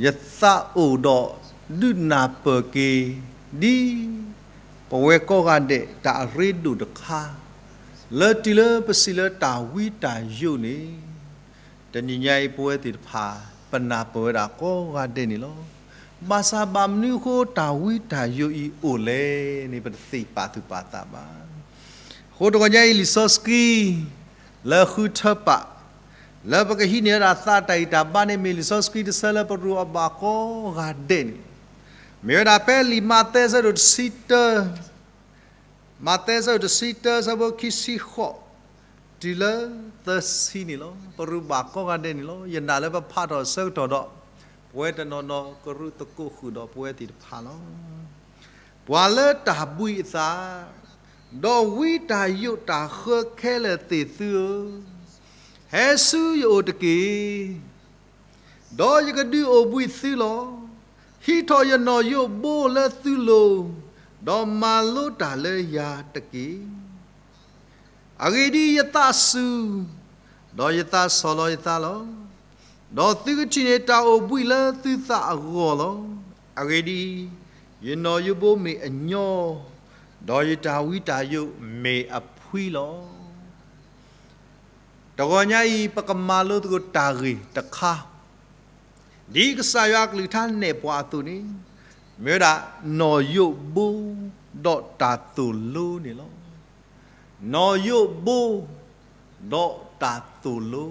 ယသးအိၣ်ဒီးဒုးနၢ်ပၢၢ်က့ၤ ဒ်ပဝဲကိးဂၤဒဲးတၢ်အရ့ဒိၣ်တခါ လၢတုၤလၢပစံးလၢတၢ်ဝံတၢ်ယိးန့ၣ် တနံၤညါအံၤပဝဲသ့ၣ်တဖၣ် ပနၢ်ပၢၢ်ဝဲဒၣ်ကိးဂၤဒဲးန့ၣ်လီၤ. ဘၣ်ဆၣ်ဘၣ်မနုၤအဃိတၢ်ဝံတၢ်ယိးအံၤအိၣ်လဲၣ်န့ၣ် ပတသ့ၣ်ပာ်သူၣ်ပာ်သးဘၣ်. အဃိတဂီၤညါအံၤ လံာ်စီဆှံ လၢဃုထၢပာ် လၢပကဟံးန့ၢ်ဝဲဒၣ်သးတၢ်ဂံၢ်တၢ်ဘါန့ၣ် မ့ၢ်လံာ်စီဆှံတဆၢလၢပရူးအဘၣ်ကိးဂၤဒဲးန့ၣ် မ့ၢ်ဝဲဒၣ်ဖဲလံာ်မးသဲဆၢဒိၣ်တဆံတၢ မးသဲဆၢဒိၣ်တဆံတၢ ဆၢဖိခံဆံဃိး တုၤလၢသၢဆံန့ၣ်လီၤ. ပရူးဘၣ်ကိးဂၤဒဲးန့ၣ်လီၤ. ယနာ်လၢပဖးထီၣ်ဆၢကတီၢ်ဒီး ပဝဲတနီၤနီၤကရူးသကိးဃုာ်ဒီးပဝဲသ့ၣ်တဖၣ်လီၤ. ပှၤလၢတၢ်ဘှံးအသး ဒီးဝံတၢ်ယိးတၢ်ဃၢခဲလၢာ်သ့ၣ်သုဧၢ, ဟဲဆူယအိၣ်တက့ၢ်. ဒီးယကဒုးအိၣ်ဘှံးသုလီၤ. ဟံးထီၣ်ယနီၣ်ယိးဘိလၢသုလိၤ, ဒီးမၤလိတၢ်လၢယၤတက့ၢ်. အဂ့ၢ်ဒ်အံၤ, ယသးစူၤ, ဒီးယသးဆီၣ်လီၤယသးလီၤ. ဒီးသုကထံၣ်န့ၢ်တၢ်အိၣ်ဘှံးလၢသုသးအဂီၢ်လီၤ. အဂ့ၢ်ဒ်အံၤ, ယနီၣ်ယိးဘိမ့ၢ်အညီ, ဒီးယတၢ်ဝံတၢ်ယိးမ့ၢ်အဖှံလီၤ. တဂီၤညါအံၤ ပကမၤလိသကိးတၢ်ဂ့ၢ်တခါ, ဒ်ကစၢ်ယွၤအကလုၢ်ကထါနဲၣ်ပှၤအသိးန့ၣ်, မ့ၢ်ဝဲဒၣ် နီၣ်ယိးဘိ ဒီးတၢ်သိၣ်လိန့ၣ်လီၤ. နီၣ်ယိးဘိ ဒီးတၢ်သိၣ်လိ.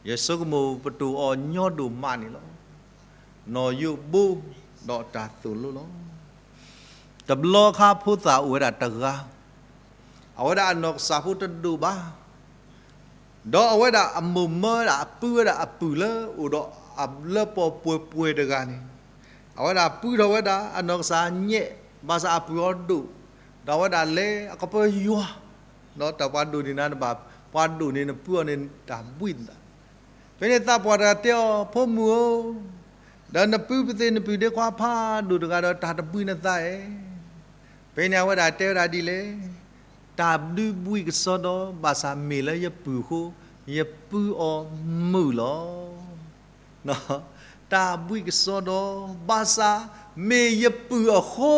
ယဆိကမိၣ်ပတိၢ်အီၤညီဒိၣ်မးန့ၣ်လီၤ. နီၣ်ယိးဘိ ဒီးတၢ်သိၣ်လိလီၤ. တဘျီခါဖိသၣ်အိၣ်ဝဲဒၣ်တဂၤ, အဝဲဒၣ်အနီၢ်ကစၢ်ဖိတဒိၣ်ဘၣ်, ဒီးအဝဲဒၣ်အမိၢ်မၢဝဲဒၣ် အပုၢ်ဝဲဒၣ်အပုၢ်လၢအိၣ်ဒီးအလၢပီၢ်ပှဲၤပှဲၤတဂၤန့ၣ်, အဝဲဒၣ်ပုၢ်ထီၣ်ဝဲဒၣ်အနီၢ်ကစၢ်ညဲၣ်, ဘၣ်ဆၣ်အပုၢ်အီၤဒိၣ်, ဒီးအဝဲဒၣ်လဲၤအကပၢယွၤ, ဒီးတၢ်ပှၤဒိၣ်န့ၣ်နၤတဘၣ်, ပှၤဒိၣ်န့ၣ်နပုၢ်အီၤန့ၣ်တၢ်ဘှံးနသး. ဖဲန့ၣ်သးပှၢ်တဂၤတဲအီၤ, ဖိမုၣ်ဧၢ, ဒီးနပုၢ်ပသ့ၣ်နပုၢ်ဒ့ခွါဖးဒိၣ်တဂၤဒီး တၢ်တဘှံးနသးဧါ. ဖဲန့ၣ်အဝဲဒၣ်တဲဝဲဒၣ်ဒ်လဲၣ်, တၢ်ဒုးဘှံးကစီဒီ ဘၣ်ဆၣ်မ့ၢ်လၢယပုၢ်အဃိ, ယပုၢ်အီၤမုာ်လီၤ. တၢ်ဘှံးကစီဒီ ဘၣ်ဆၣ်မ့ၢ်ယပုၢ်အဃိ,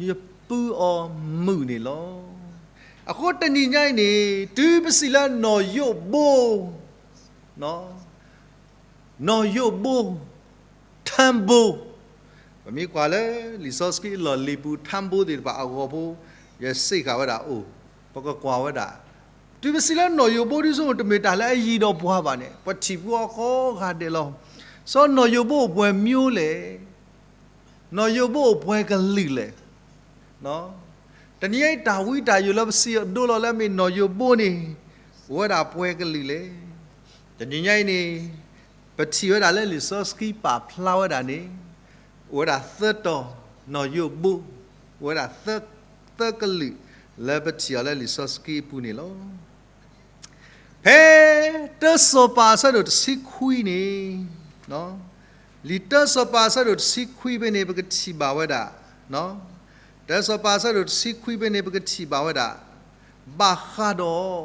ယပုၢ်အီၤမုာ်န့ၣ်လီၤ. အဃိတနံၤညါအံၤန့ၣ် တုၤပစံးလၢနီၣ်ယိးဘိ နီၣ်ယိးဘိ, ထၢဘိ, ပမ့ၢ်ကွၢ်လၢလံာ်စီဆှံအလီၢ်လံၤပူၤ ထၢဘိသ့ၣ်တဖၣ်အဂီၢ်ဖိ, ယစံးဃာ်ဝဲဒၣ်အိၣ်, ပကကွၢ်ဝဲဒၣ်, တုၤပစံးလၢနီၣ်ယိးဘိဒ်သိး တမ့ၢ်တၢ်လၢအယံၤဒီးပှၤဘၣ်န့ၣ် ပထံၣ်ဘၣ်အီၤကိးဂၤဒဲးလီၤ. စီၤနီၣ်ယိးဘိအိၣ်ပှဲၤမံၤလဲၣ်, နီၣ်ယိးဘိအိၣ်ပှဲၤကလုာ်လဲၣ်. တနံၤညါအံၤတၢ်ဝံတၢ်ယိးလၢပစံးအဒိလီၤလၢမ့ၢ်နီၣ်ယိးဘိန့ၣ်, အိၣ်ဝဲဒၣ်ပှဲၤကလုာ်လဲၣ်. တနံၤညါအံၤန့ၣ်, ပထံၣ်ဝဲဒၣ်လၢလံာ်စီဆှံပာ်ဖျါဝဲဒၣ်န့ၣ်, အိၣ်ဝဲဒၣ်သၢတီၤ, နီၣ်ယိးဘိ, အိၣ်ဝဲဒၣ်သၢကလုာ်လၢပထံၣ်အီၤလၢလံာ်စီဆှံအပူၤန့ၣ်လီၤ. ဖဲတၢစီၤပၤအဆၢဒိၣ်တဆံခွံန့ၣ်, လံာ်တၢစီၤပၤအဆၢဒိၣ်တဆံခွံဖဲန့ၣ် ပကထံၣ်ဘၣ်ဝဲဒၣ်, တၢစီၤပၤအဆၢဒိၣ်တဆံခွံဖဲန့ၣ် ပကထံၣ်ဘၣ်ဝဲဒၣ်, ဘၣ်ဃးဒီး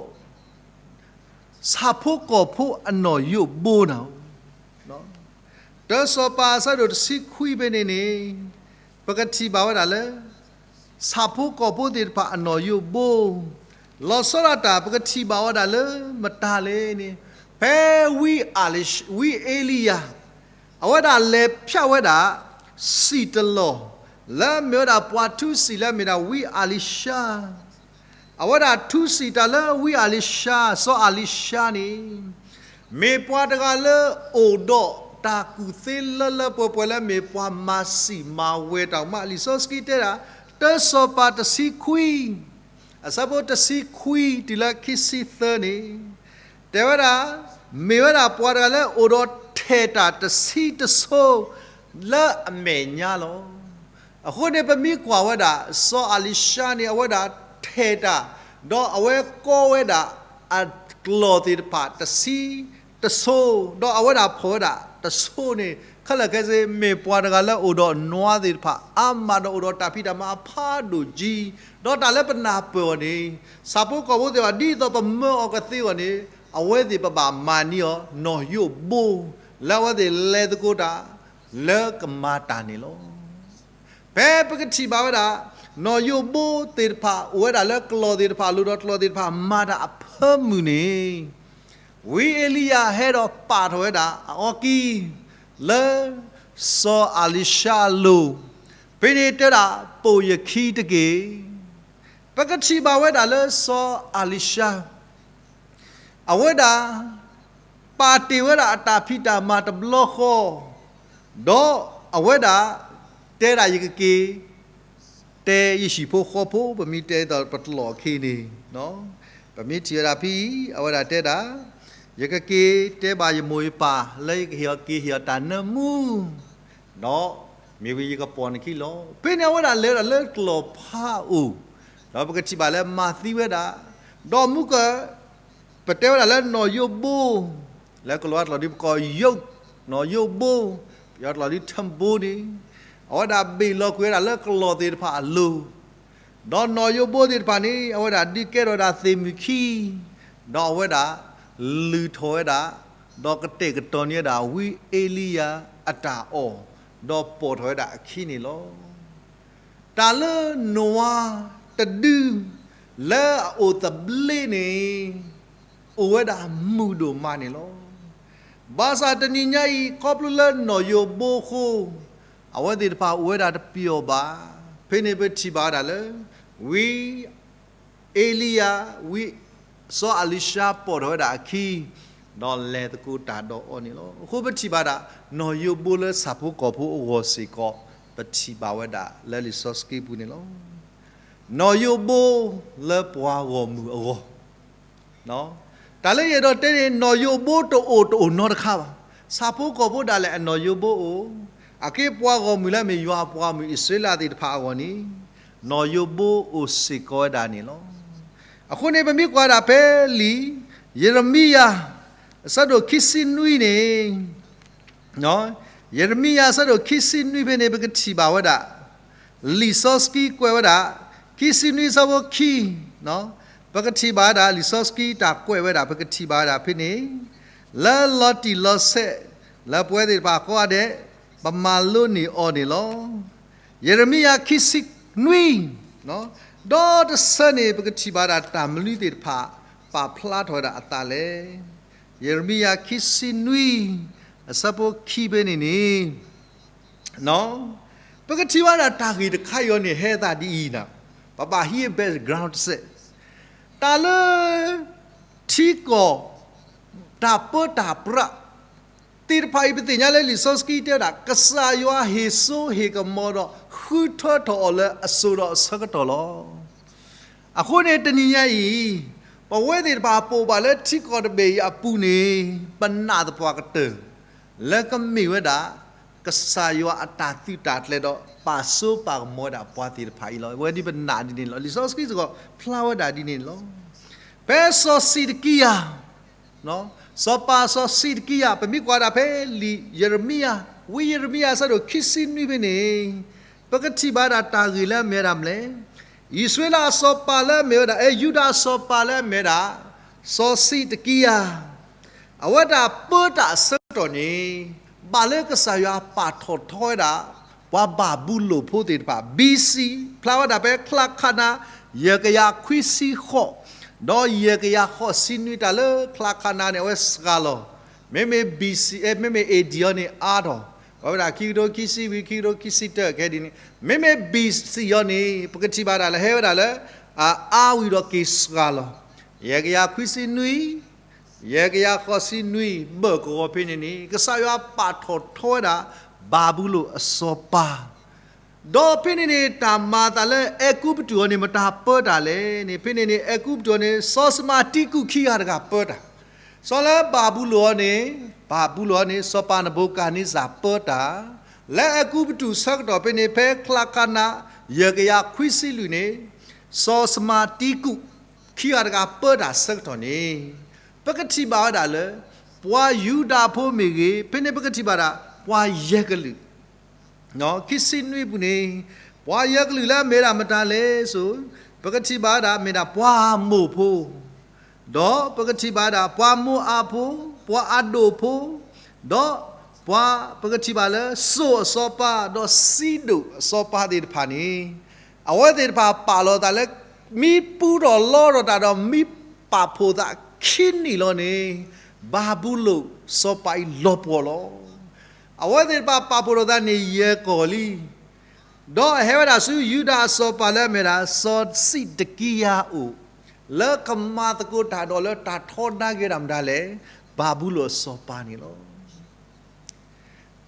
ဆၣ်ဖိကီၢ်ဖိအနီၣ်ယိးဘိနၤဧိၤ, တၢစီၤပၤအဆၢဒိၣ်တဆံခွံဖဲန့ၣ်န့ၣ်, ပကထံၣ်ဘၣ်ဝဲဒၣ်လၢ ဆၣ်ဖိကီၢ်ဖိသ့ၣ်တဖၣ်အနီၣ်ယိးဘိ, လီၤဆီဒၣ်တၢ် ပကထံၣ်ဘၣ်ဝဲဒၣ်လၢမတၤလဲၣ်န့ၣ်, ဖဲဝံအလံ, ဝံအ့လံယၤ, အဝဲဒၣ်လဲၤဖျါဝဲဒၣ် စံၣ်တလီၢ်, လၢအမ့ၢ်ဝဲဒၣ်ပှၤထူစံၣ်လၢအမ့ၢ်ဒၣ်ဝံအလံၡါ အဝဲဒၣ်ထူစံၣ်တၢ်လၢဝံအလံၡါ, စီၤအလံၡါန့ၣ်, မ့ၢ်ပှၤတဂၤလၢအိၣ်ဒီးတၢ်ကူၣ်သ့လၢလၢပှဲၤပှဲၤလၢမ့ၢ်ပှၤမၤစံၣ်မၤဝဲတၢ်မး, လံာ်စီဆှံတဲဒၣ်, တၢစီၤပၤတဆံခွံ, အဆၢဖိတဆံခွံတုၤလၢခံဆံသၢန့ၣ်, တဲဝဲဒၣ်, မ့ၢ်ဝဲဒၣ်ပှၤတဂၤလၢအိၣ်ဒီးထဲးတၢ်တဆံတဆိ လၢအမဲာ်ညါလီၤ. အဃိန့ၣ် ပမ့ၢ်ကွၢ်ဝဲဒၣ် စီၤအလံၡါန့ၣ် အဝဲဒၣ်ထဲးတၢ်, ဒီးအဝဲကီဝဲဒၣ်အကျီၢ်သ့ၣ်တဖၣ်တဆံတဆိ, ဒီးအဝဲဒၣ်ဖီၣ်ဝဲဒၣ်တဆိန့ၣ် ခဲလၢာ်ခဲဆ့ မ့ၢ်ပှၤတဂၤလၢအိၣ်ဒီးနွါသ့ၣ်တဖၣ် အါမးဒီးအိၣ်ဒီးတၢ်ဖံးတၢ်မၤအဖးဒိၣ်ကံ, ဒီးတၢ်လၢပနၢ်ပၢၢ်အီၤန့ၣ် ဆၣ်ဖိကီၢ်ဖိသ့ၣ်တဖၣ် ဒ်သိးပမၢအီၤကသ့အဂီၢ်န့ၣ် အဝဲသ့ၣ်ပဘၣ်မၤန့ၢ်အီၤ နီၣ်ယိးဘိ လၢအဝဲသ့ၣ်လဲၤသကိးတၢ် လၢကမၤတၢ်န့ၣ်လီၤ. ဖဲပကထံၣ်ဘၣ်ဝဲဒၣ် နီၢ်ယိၣ်ဘိသ့ၣ်တဖၣ် အိၣ်ဝဲဒၣ်လၢကလီၢ်သ့ၣ်တဖၣ်အလိၤ ဒီးကလီၢ်သ့ၣ်တဖၣ်မၤတၢ်အဖၢမုၢ်န့ၣ် ဝံအ့လံယၤဟဲဒီးပာ်ထီၣ်ဝဲဒၣ်အအီကံ လၢစီၤအလံၤၡါအလိၤ, ဖဲန့ၣ်တဲဒၣ် ပိာ်ယခံတက့ၢ်. ပကထံၣ်ဘၣ်ဝဲဒၣ်လၢစီၤအလံၤၡါ အဝဲဒၣ် ပာ်တ့ၢ်ဝဲဒၣ်အတၢ်ဖံးတၢ်မၤတဘျီဃီ, ဒီးအဝဲဒၣ် တဲဒၣ်ယကက့ၤ တဲယဟံၣ်ဖိဃီဖိ ပမ့ၢ်တဲဒီးပတလီၢ်အခ့န့ၣ်, ပမ့ၢ်ထံၣ်ဝဲဒၣ်ဖဲအံၤ အဝဲဒၣ်တဲဒၣ် ယကက့ၤတဲဘၣ်ယမိၢ်ယပၢ် လၢယကဟ့ၣ်အီၤက့ၤဟ့ၣ်အီၤတၢ်နၢမူ ဒီးမ့ၢ်ဝံၤယကပိာ်နခံလီၤ. ဖဲန့ၣ်အဝဲဒၣ်လဲၤဝဲဒၣ်လၢကလီၢ်ဖးအိၣ်, ဒီးပကထံၣ်ဘၣ်လၢမၤသံဝဲဒၣ်, ဒီးမူက ပတဲဝဲဒၣ်လၢနီၢ်ယိၣ်ဘိ, လၢကလီၤဝါကျိာ်ဒ်ပကိးယိၣ်, နီၢ်ယိၣ်ဘိ, ပယီၤကျိာ်ဒ်ထၢဘိန့ၣ်, အဝဲဒၣ်ဘ့ၣ်လီၤကွံာ်ဝဲဒၣ်လၢကလီၢ်သ့ၣ်တဖၣ်အလိၤ, ဒီးနီၢ်ယိၣ်ဘိသ့ၣ်တဖၣ်န့ၣ် အဝဲဒၣ်ဒုးကဲထီၣ်ဝဲဒၣ်သ့ၣ်မုၢ်ခံ, ဒီးအဝဲဒၣ် လုၢ်ထီၣ်ဝဲဒၣ်, ဒီးကတဲာ်ကတီၤန့ၢ်ဝဲဒၣ်ဝံအ့လံယၤအတၢ်အီၣ်, ဒီးပိာ်ထီၣ်ဝဲဒၣ်အခံန့ၣ်လီၤ. တၢ်လၢနိၤဝၤတဒု လၢအအိၣ်သဘျ့န့ၣ် အိၣ်ဝဲဒၣ်မုာ်ဒိၣ်မးန့ၣ်လီၤ. ဘၣ်ဆၣ်တနံၤညါအံၤ ခီဖျိလၢနီၢ်ယိၣ်ဘိအဃိ, အဝဲသ့ၣ်တဖၣ်အိၣ်ဝဲဒၣ်တပျီၤဘၣ်. ဖဲန့ၣ်ပထံၣ်ဘၣ်ဝဲဒၣ်လၢ ဝံအ့လံယၤ, ဝံ စီၤအလံၤၡါပိာ်ထီၣ်ဝဲဒၣ်အခံ, ဒီးလဲၤသကိးတၢ်ဒီးအီၤန့ၣ်လီၤ. အဃိပထံၣ်ဘၣ်ဒၣ် နီၢ်ယိၣ်ဘိလၢဆၣ်ဖိကီၢ်ဖိအဂီၢ်စ့ၢ်ကီး ပထံၣ်ဘၣ်ဝဲဒၣ်လၢလံာ်စီဆှံပူၤန့ၣ်လီၤ. နီၢ်ယိၣ်ဘိလၢပှၤဂီၢ်မုၢ်အဂီၢ် တၢ်လၢယအဲၣ်ဒိးတဲန့ၣ် နီၢ်ယိၣ်ဘိတအိၣ်တအိၣ်နီတခါဘၣ်. ဆၣ်ဖိကီၢ်ဖိဒၣ်လဲာ်အနီၢ်ယိၣ်ဘိအိၣ်, အက့ပှၤဂီၢ်မုၢ်လၢအမ့ၢ်ယွၤအပှၤဂီၢ်မုၢ်အံၣ်စရ့လးသ့ၣ်တဖၣ်အဂီၢ်န့ၣ် နီၢ်ယိၣ်ဘိအိၣ်စ့ၢ်ကီးဝဲဒၣ်န့ၣ်လီၤ. အဃိန့ၣ် ပမ့ၢ်ကွၢ်ဒၣ်ဖဲလံာ်ယရမံယၤ အဆၢဒိၣ်ခံဆံနွံန့ၣ် ယရမံယၤအဆၢဒိၣ်ခံဆံနွံဖဲန့ၣ် ပကထံၣ်ဘၣ်ဝဲဒၣ် လံာ်စီဆှံကွဲးဝဲဒၣ် ခံဆံနွံအဆၢဖိခံ, ပကထံၣ်ဘၣ်ဝဲဒၣ် လံာ်စီဆှံတၢ်ကွဲးဝဲဒၣ် ပကထံၣ်ဘၣ်ဝဲဒၣ်ဖဲန့ၣ် လၢလီၤတံၢ်လီၤဆဲး လၢပဝဲသ့ၣ်တဖၣ်ကိးဂၤဒဲး ပမၤလိန့ၢ်အီၤန့ၣ်လီၤ. ယရမံယၤခံဆံနွံ, ဒီးတဆၢန့ၣ် ပကထံၣ်ဘၣ်ဝဲဒၣ်တၢ်မနုၤသ့ၣ်တဖၣ် ပာ်ဖျါထီၣ်ဝဲဒၣ်အသးလဲၣ်. ယရမံယၤခံဆံနွံ အဆၢဖိခံဖဲန့ၣ်န့ၣ် ပကထံၣ်ဘၣ်ဒၣ်တၢ်ဂ့ၢ်တခါအံၤန့ၣ် ဟဲသးဒ်အံၤန့ၣ်, ပဘၣ်ဟံး background တစဲး, တၢ်လၢ ထံကီၢ် တၢ်ပၢတၢ်ပြး သ့ၣ်တဖၣ်အံၤ ပသ့ၣ်ညါလၢလံာ်စီဆှံတဲဝဲဒၣ် ကစၢ်ယွၤဟ့ၣ်စိဟ့ၣ်ကမီၤဒီး ဃုထၢထီၣ်အီၤလၢအစိၤဒီးအဆၢကတီၢ်လီၤ. အဃိန့ၣ်တနံၤညါအံၤ ပဝဲသ့ၣ်တဖၣ်ပအိၣ်ဘၣ်လၢထံကီၢ်တဘ့ၣ်အံၤအပူၤန့ၣ် ပနာ်သပှၢ်ကတၢၢ် လၢကမ့ၢ်ဝဲဒၣ် ကစၢ်ယွၤအတၢ်သုးတၢ်ကျဲၤဒီး ပာ်စိပာ်ကမီၤဝဲဒၣ်ပှၤသ့ၣ်တဖၣ်အံၤလီၤ. ဝဲဒ်ပနာ်ဒ်န့ၣ်လီၤ. လံာ်စီဆှံစ့ၢ်ကီးဖျါဝဲဒၣ်ဒ်န့ၣ်လီၤ. ဖဲစီၤစံးတကံယၤ စီၤပၤစီၤစံးတကံယၤ ပမ့ၢ်ကွၢ်ဒၣ်ဖဲလံာ်ယရမံယၤ, ဝံယရမံယၤအဆၢဒိၣ်ခံဆံနွံဖဲန့ၣ် ပကထံၣ်ဘၣ်ဒၣ်တၢ်ဂ့ၢ်လၢအမ့ၢ်ဝဲဒၣ်မနုၤလဲၣ်. အံၣ်စရ့လးအစီၤပၤလၢအမ့ၢ်ဝဲဒၣ်, အဲ ယူဒၤအစီၤပၤလၢအမ့ၢ်ဝဲဒၣ် စီၤစံးတကံယၤ အဝဲဒၣ်ပၢတၢ်အဆၢကတီၢ်န့ၣ် ဘၣ်လၢကစၢ်ယွၤပာ်ထီၣ်ထီဝဲဒၣ် ပှၤဘၤဘူလိၣ်ဖိသ့ၣ်တဖၣ် ဘံၣ်စံၣ် ဖျါဝဲဒၣ်ဖဲချါခါနါ ယဲၢ်ကယၤခွံဆံဃိး ဒီးယဲၢ်ကယၤဃိးဆံနွံ တၢ်လၢချါခါနါန့ၣ် အဝဲစှၤလီၤ. မ့မ့ၢ် ဘံၣ်စံၣ် အဲ မ့မ့ၢ် အ့ၣ်ဒံၣ် အီၤန့ၣ် အါထီၣ် ပဝဲဒၣ်ခံကထိခံဆံဝံၤ ခံကထိခံဆံတၢ ခဲဒ်န့ၣ် မ့မ့ၢ် ဘံၣ်စံၣ် အီၤန့ၣ် ပကထံၣ်ဘၣ်ဒၣ်လၢဟဲဝဲဒၣ်လၢ အါဝံၤဒီးက့ၤစှၤလီၤ ယဲၢ်ကယၤခွံဆံနွံ ယဲၢ်ကယၤဃိးဆံနွံ ဘၢၣ်ကဝီၤဖဲန့ၣ်န့ၣ် ကစၢ်ယွၤပာ်ထီၣ်ထီဝဲဒၣ် ဘၤဘူလိၣ်အစီၤပၤ ဒီးဖဲန့ၣ်န့ၣ် တၢ်မၤအသးလၢအဲၤကူပတူးအီၤန့ၣ် မတၤပၢတၢ်လဲၣ်န့ၣ် ဖဲန့ၣ်န့ၣ် အဲၤကူပတူးအီၤန့ၣ် စီၤစမၤတံကူးခံဂၤတဂၤပၢတၢ်. စီၤလၢဘၤဘူလိၣ်အီၤန့ၣ် ဘၤဘူလိၣ်အီၤန့ၣ် စီၤပၤနဘူၤခၣ်နံစၢ်ပၢတၢ်, လၢအဲၤကူပတူးဆၢကတီၢ်ဖဲန့ၣ် ဖဲချါခါနါ ယဲၢ်ကယၤခွံဆံလွံၢ်န့ၣ် စီၤစမၤတံကူး ခံဂၤတဂၤပၢတၢ်ဆၢကတီၢ်န့ၣ် ပကထံၣ်ဘၣ်ဝဲဒၣ်လၢ ပှၤယူဒၤဖိမ့ၢ်ဂ့ၤ ဖဲန့ၣ်ပကထံၣ်ဘၣ်ဒၣ် ပှၤယဲၢ်ကလုာ် ခံဆံနွံပူၤန့ၣ် ပှၤယဲၢ်ကလုာ်လၢအမ့ၢ်ဒၣ်မတၤလဲၣ်စိ ပကထံၣ်ဘၣ်ဒၣ်မ့ၢ်ဒၣ်ပှၤအမိၣ်ဖိ ဒီးပကထံၣ်ဘၣ်ဒၣ်ပှၤမိၤအၤဖိ, ပှၤအဒိၣ်ဖိ, ဒီး ပှၤပကထံၣ်ဘၣ်လၢစိၣ်အစီၤပၤဒီးစံဒိၣ်အစီၤပၤသ့ၣ်တဖၣ်န့ၣ်, အဝဲသ့ၣ်တဖၣ်ပာ်လီၤသးလၢ မ့ၢ်ပူထီၣ်လီထီၣ်တၢ်ဒီးမ့ၢ်ပာ်ဖှိၣ်သးခံနံၣ်လီၤန့ၣ်, ဘၤဘူလိၣ်စီၤပၤအံၤလီၤပှီၢ်လီၤ. အဝဲသ့ၣ်တဖၣ်ပာ်ဖှိၣ်ထီၣ်သးန့ၣ်ယဲၢ်ကီၢ်လံ. ဒီးအဟဲဝဲဒၣ်ဆူယူဒၤအစီၤပၤလၢအမ့ၢ်ဒၣ်စီၤစံးဒကံယၤအအိၣ်, လၢကမၤသကိးတၢ်ဒီးလၢတၢ်ထီဒါက့ၤဒၣ်မတၤလဲၣ်, ဘၤဘူလိၣ်အစီၤပၤန့ၣ်လီၤ.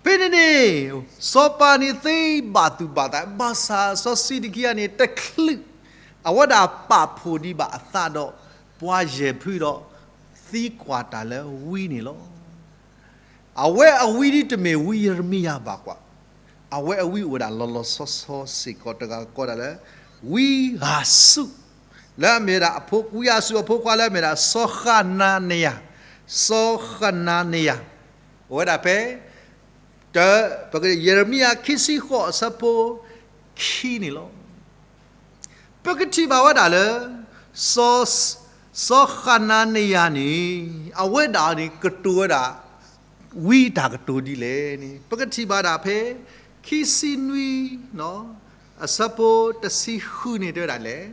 ဖဲန့ၣ်န့ၣ်, စီၤပၤန့ၣ်သ့ဘၣ်သူၣ်ဘၣ်သး ဘၣ်ဆၣ်စီၤစံးဒကံယၤန့ၣ်တချုး, အဝဲဒၣ်ပာ်ဖှိၣ်ဒံးဘၣ်အသးဒီး ပှၤယဲၢ်ဖုဒီး သံကွၢ်တၢ်လၢဝံန့ၣ်လီၤ. အဝဲအဝံဒ်တမ့ၢ်ဝံယံးရမံယၤဘၣ်ကွၢ်, အဝဲအဝံအိၣ်ဝဲဒၣ်လီၤလီၤဆီဆီစ့ၢ်ကီးတဂၤဃီဒၣ်လၢ ဝံယၤစူး, လၢအမ့ၢ်ဝဲဒၣ်အဖိ ဝံယၤစူးအဖိခွါလၢအမ့ၢ်ဒၣ်စီၤဃနၤနယၤ, စီၤဃနၤနယၤ, အိၣ်ဝဲဒၣ်ဖဲ တၢ ယံးရမံယၤခံဆံဃိးအဆၢဖိခံန့ၣ်လီၤ. ပကထံၣ်ဘၣ်ဝဲဒၣ်လၢ စီၤ စီၤဃနၤနယၤန့ၣ် အဝဲဒၣ်န့ၣ်ကတိၤဝဲဒၣ် ဝံအတၢ်ကတိၤဒ်လဲၣ်န့ၣ် ပကထံၣ်ဘၣ်ဒၣ်ဖဲ ခံဆံနွံ အဆၢဖိတဆံဃုန့ၣ်တဲဝဲဒၣ်လဲၣ်.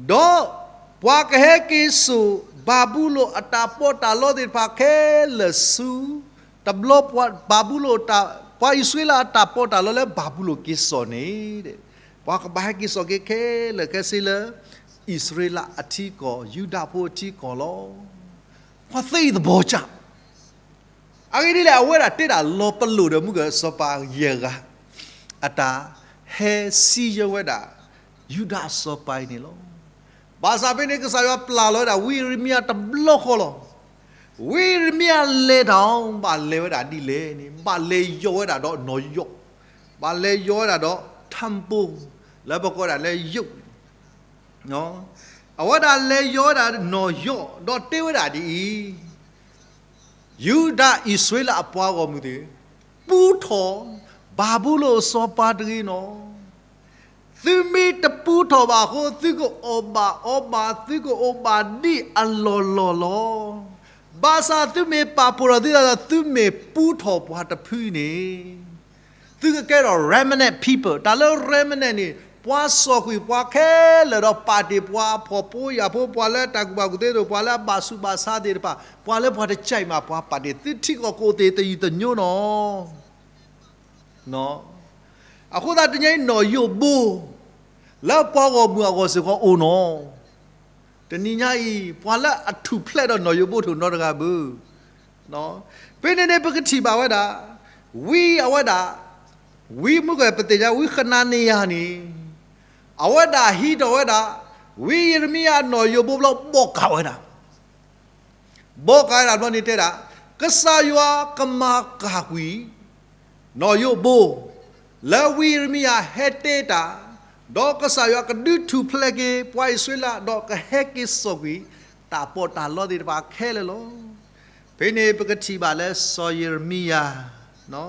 ဒီးပှၤကဟဲက့ၤစိာ် ဘၤဘူလိၣ်အတၢ်ပီးတၢ်လီသ့ၣ်တဖၣ်ခဲလၢာ်ဆူ တဘျီ ဘၤဘူလိၣ် ပှၤအံၣ်စရ့လးအတၢ်ပီးတၢ်လီလၢဘၤဘူလိၣ်က့ၤစိာ်န့ၣ်, ပှၤကဘၣ်ဟဲက့ၤစိာ်က့ၤခဲလၢာ်ခဲဆ့လၢ အံၣ်စရ့လးအထံကီၢ် ယူဒၤဖိအထံကီၢ်လီၤ. ပှၤသ့အံၤသဘီကၢ် အဂ့ၢ်ဒ်လဲၣ် အဝဲဒၣ်တဲဒၣ်လီၤပလိာ်ဒီးမုၢ်ကစီၤပၤယဲၢ်ဂၤ အတၢ်ဟဲစံယၢၤဝဲဒၣ် ယူဒၤအစီၤပၤအံၤန့ၣ်လီၤ. ဘၣ်ဆၣ်ဖဲန့ၣ် ကစၢ်ယွၤပျၢ်လီၤဝဲဒၣ် ဝံယံးရမံယၤတဘျီဃီလီၤ. ဝံယံးရမံယၤလဲၤတၢ်အီၤ ဘၣ်လဲၤဝဲဒၣ်ဒ်လဲၣ်န့ၣ် ဘၣ်လဲၤယီၤဝဲဒၣ်ဒီးနီၢ်ယီၣ်, ဘၣ်လဲၤယီၤဝဲဒၣ်ဒီး temple လၢပကိးဒၣ်လၢယိး အဝဲဒၣ်လဲၤယီၤဝဲဒၣ်နီၢ်ယီၣ် ဒီးတဲဝဲဒၣ်ဒ်အံၤ, ယူဒၤအံၣ်စရ့လးအပှၤဂီၢ်မုၢ်သ့ၣ်, ပူထီၣ်ဘၤဘူလိၣ်အစီၤပၤတဂ့ၤနီၤ. သုမ့ၢ်တပူထီၣ်ဘၣ်အဃိ သုကအီၣ်ဘၣ်အီဘၣ် သုကအိၣ်ဘၣ်ဒံးအလီၢ်လီၢ်လီၤ. ဘၣ်ဆၣ်သုမ့ၢ်ပာ်ဖှိၣ်ထီၣ်သုသးဒီး သုမ့ၢ်ပူထီၣ်ပှၤတဖုန့ၣ် သုကကဲထီၣ် remnant people တၢ်လၢ remnant န့ၣ် ပှၤစီၣ်ကွံာ်ပှၤခဲလၢာ်ဒီးပာ်တ့ၢ်ပှၤအဖှီၣ်ဖိယာ်ဖိ ပှၤလၢတၢ်ကူၣ်ဘၣ်ကူၣ်သ့သ့ၣ် ပှၤလၢအဘၣ်ဆူးဘၣ်ဆါသ့ၣ်တဖၣ် ပှၤလၢပှၤတကဲမး ပှၤပာ်တ့ၢ် သုထံကီၢ်ကအိၣ်သ့ၣ်တယုၢ်တညိနီၤ. အဃိသတးတနံၤအံၤနီၢ်ယိၣ်ဘိ လၢပှၤဂီၢ်မုၢ်အဂီၢ်စ့ၢ်ကီးအိၣ်နီၤ. တနံၤညါအံၤ ပှၤလၢအထူၣ်ဖျဲးဒီးနီၢ်ယိၣ်ဘိတအိၣ်နီတဂၤဘၣ်. ဖဲန့ၣ်န့ၣ် ပကထံၣ်ဘၣ်ဝဲဒၣ် ဝံအဝဲဒၣ် ဝံမုၢ်ကပသ့ၣ်ညါ ဝံဃနၤနယၤန့ၣ် အဝဲဒၣ်ဟံးထီၣ်ဝဲဒၣ် ဝံယံးရမံယၤအနီၢ်ယိၣ်ဘိဘျီ ဘီကၤဝဲဒၣ် ဘီကၤဝဲဒၣ်ဘျီန့ၣ်တဲဒၣ်, ကစၢ်ယွၤကမၤကၢ်ကွံာ် နီၢ်ယိၣ်ဘိ လၢဝံယံးရမံယၤဟဲတဲတၢ်, ဒီးကစၢ်ယွၤကဒုးထူၣ်ဖျဲးက့ၤ ပှၤအံၣ်စရ့လး ဒီးကဟဲက့ၤစိာ်ကွံာ် တၢ်ပီးတၢ်လီသ့ၣ်တဖၣ်ခဲလၢာ်လီၤ. ဖဲန့ၣ်ပကထံၣ်ဘၣ်လၢစီၤယံးရမံယၤ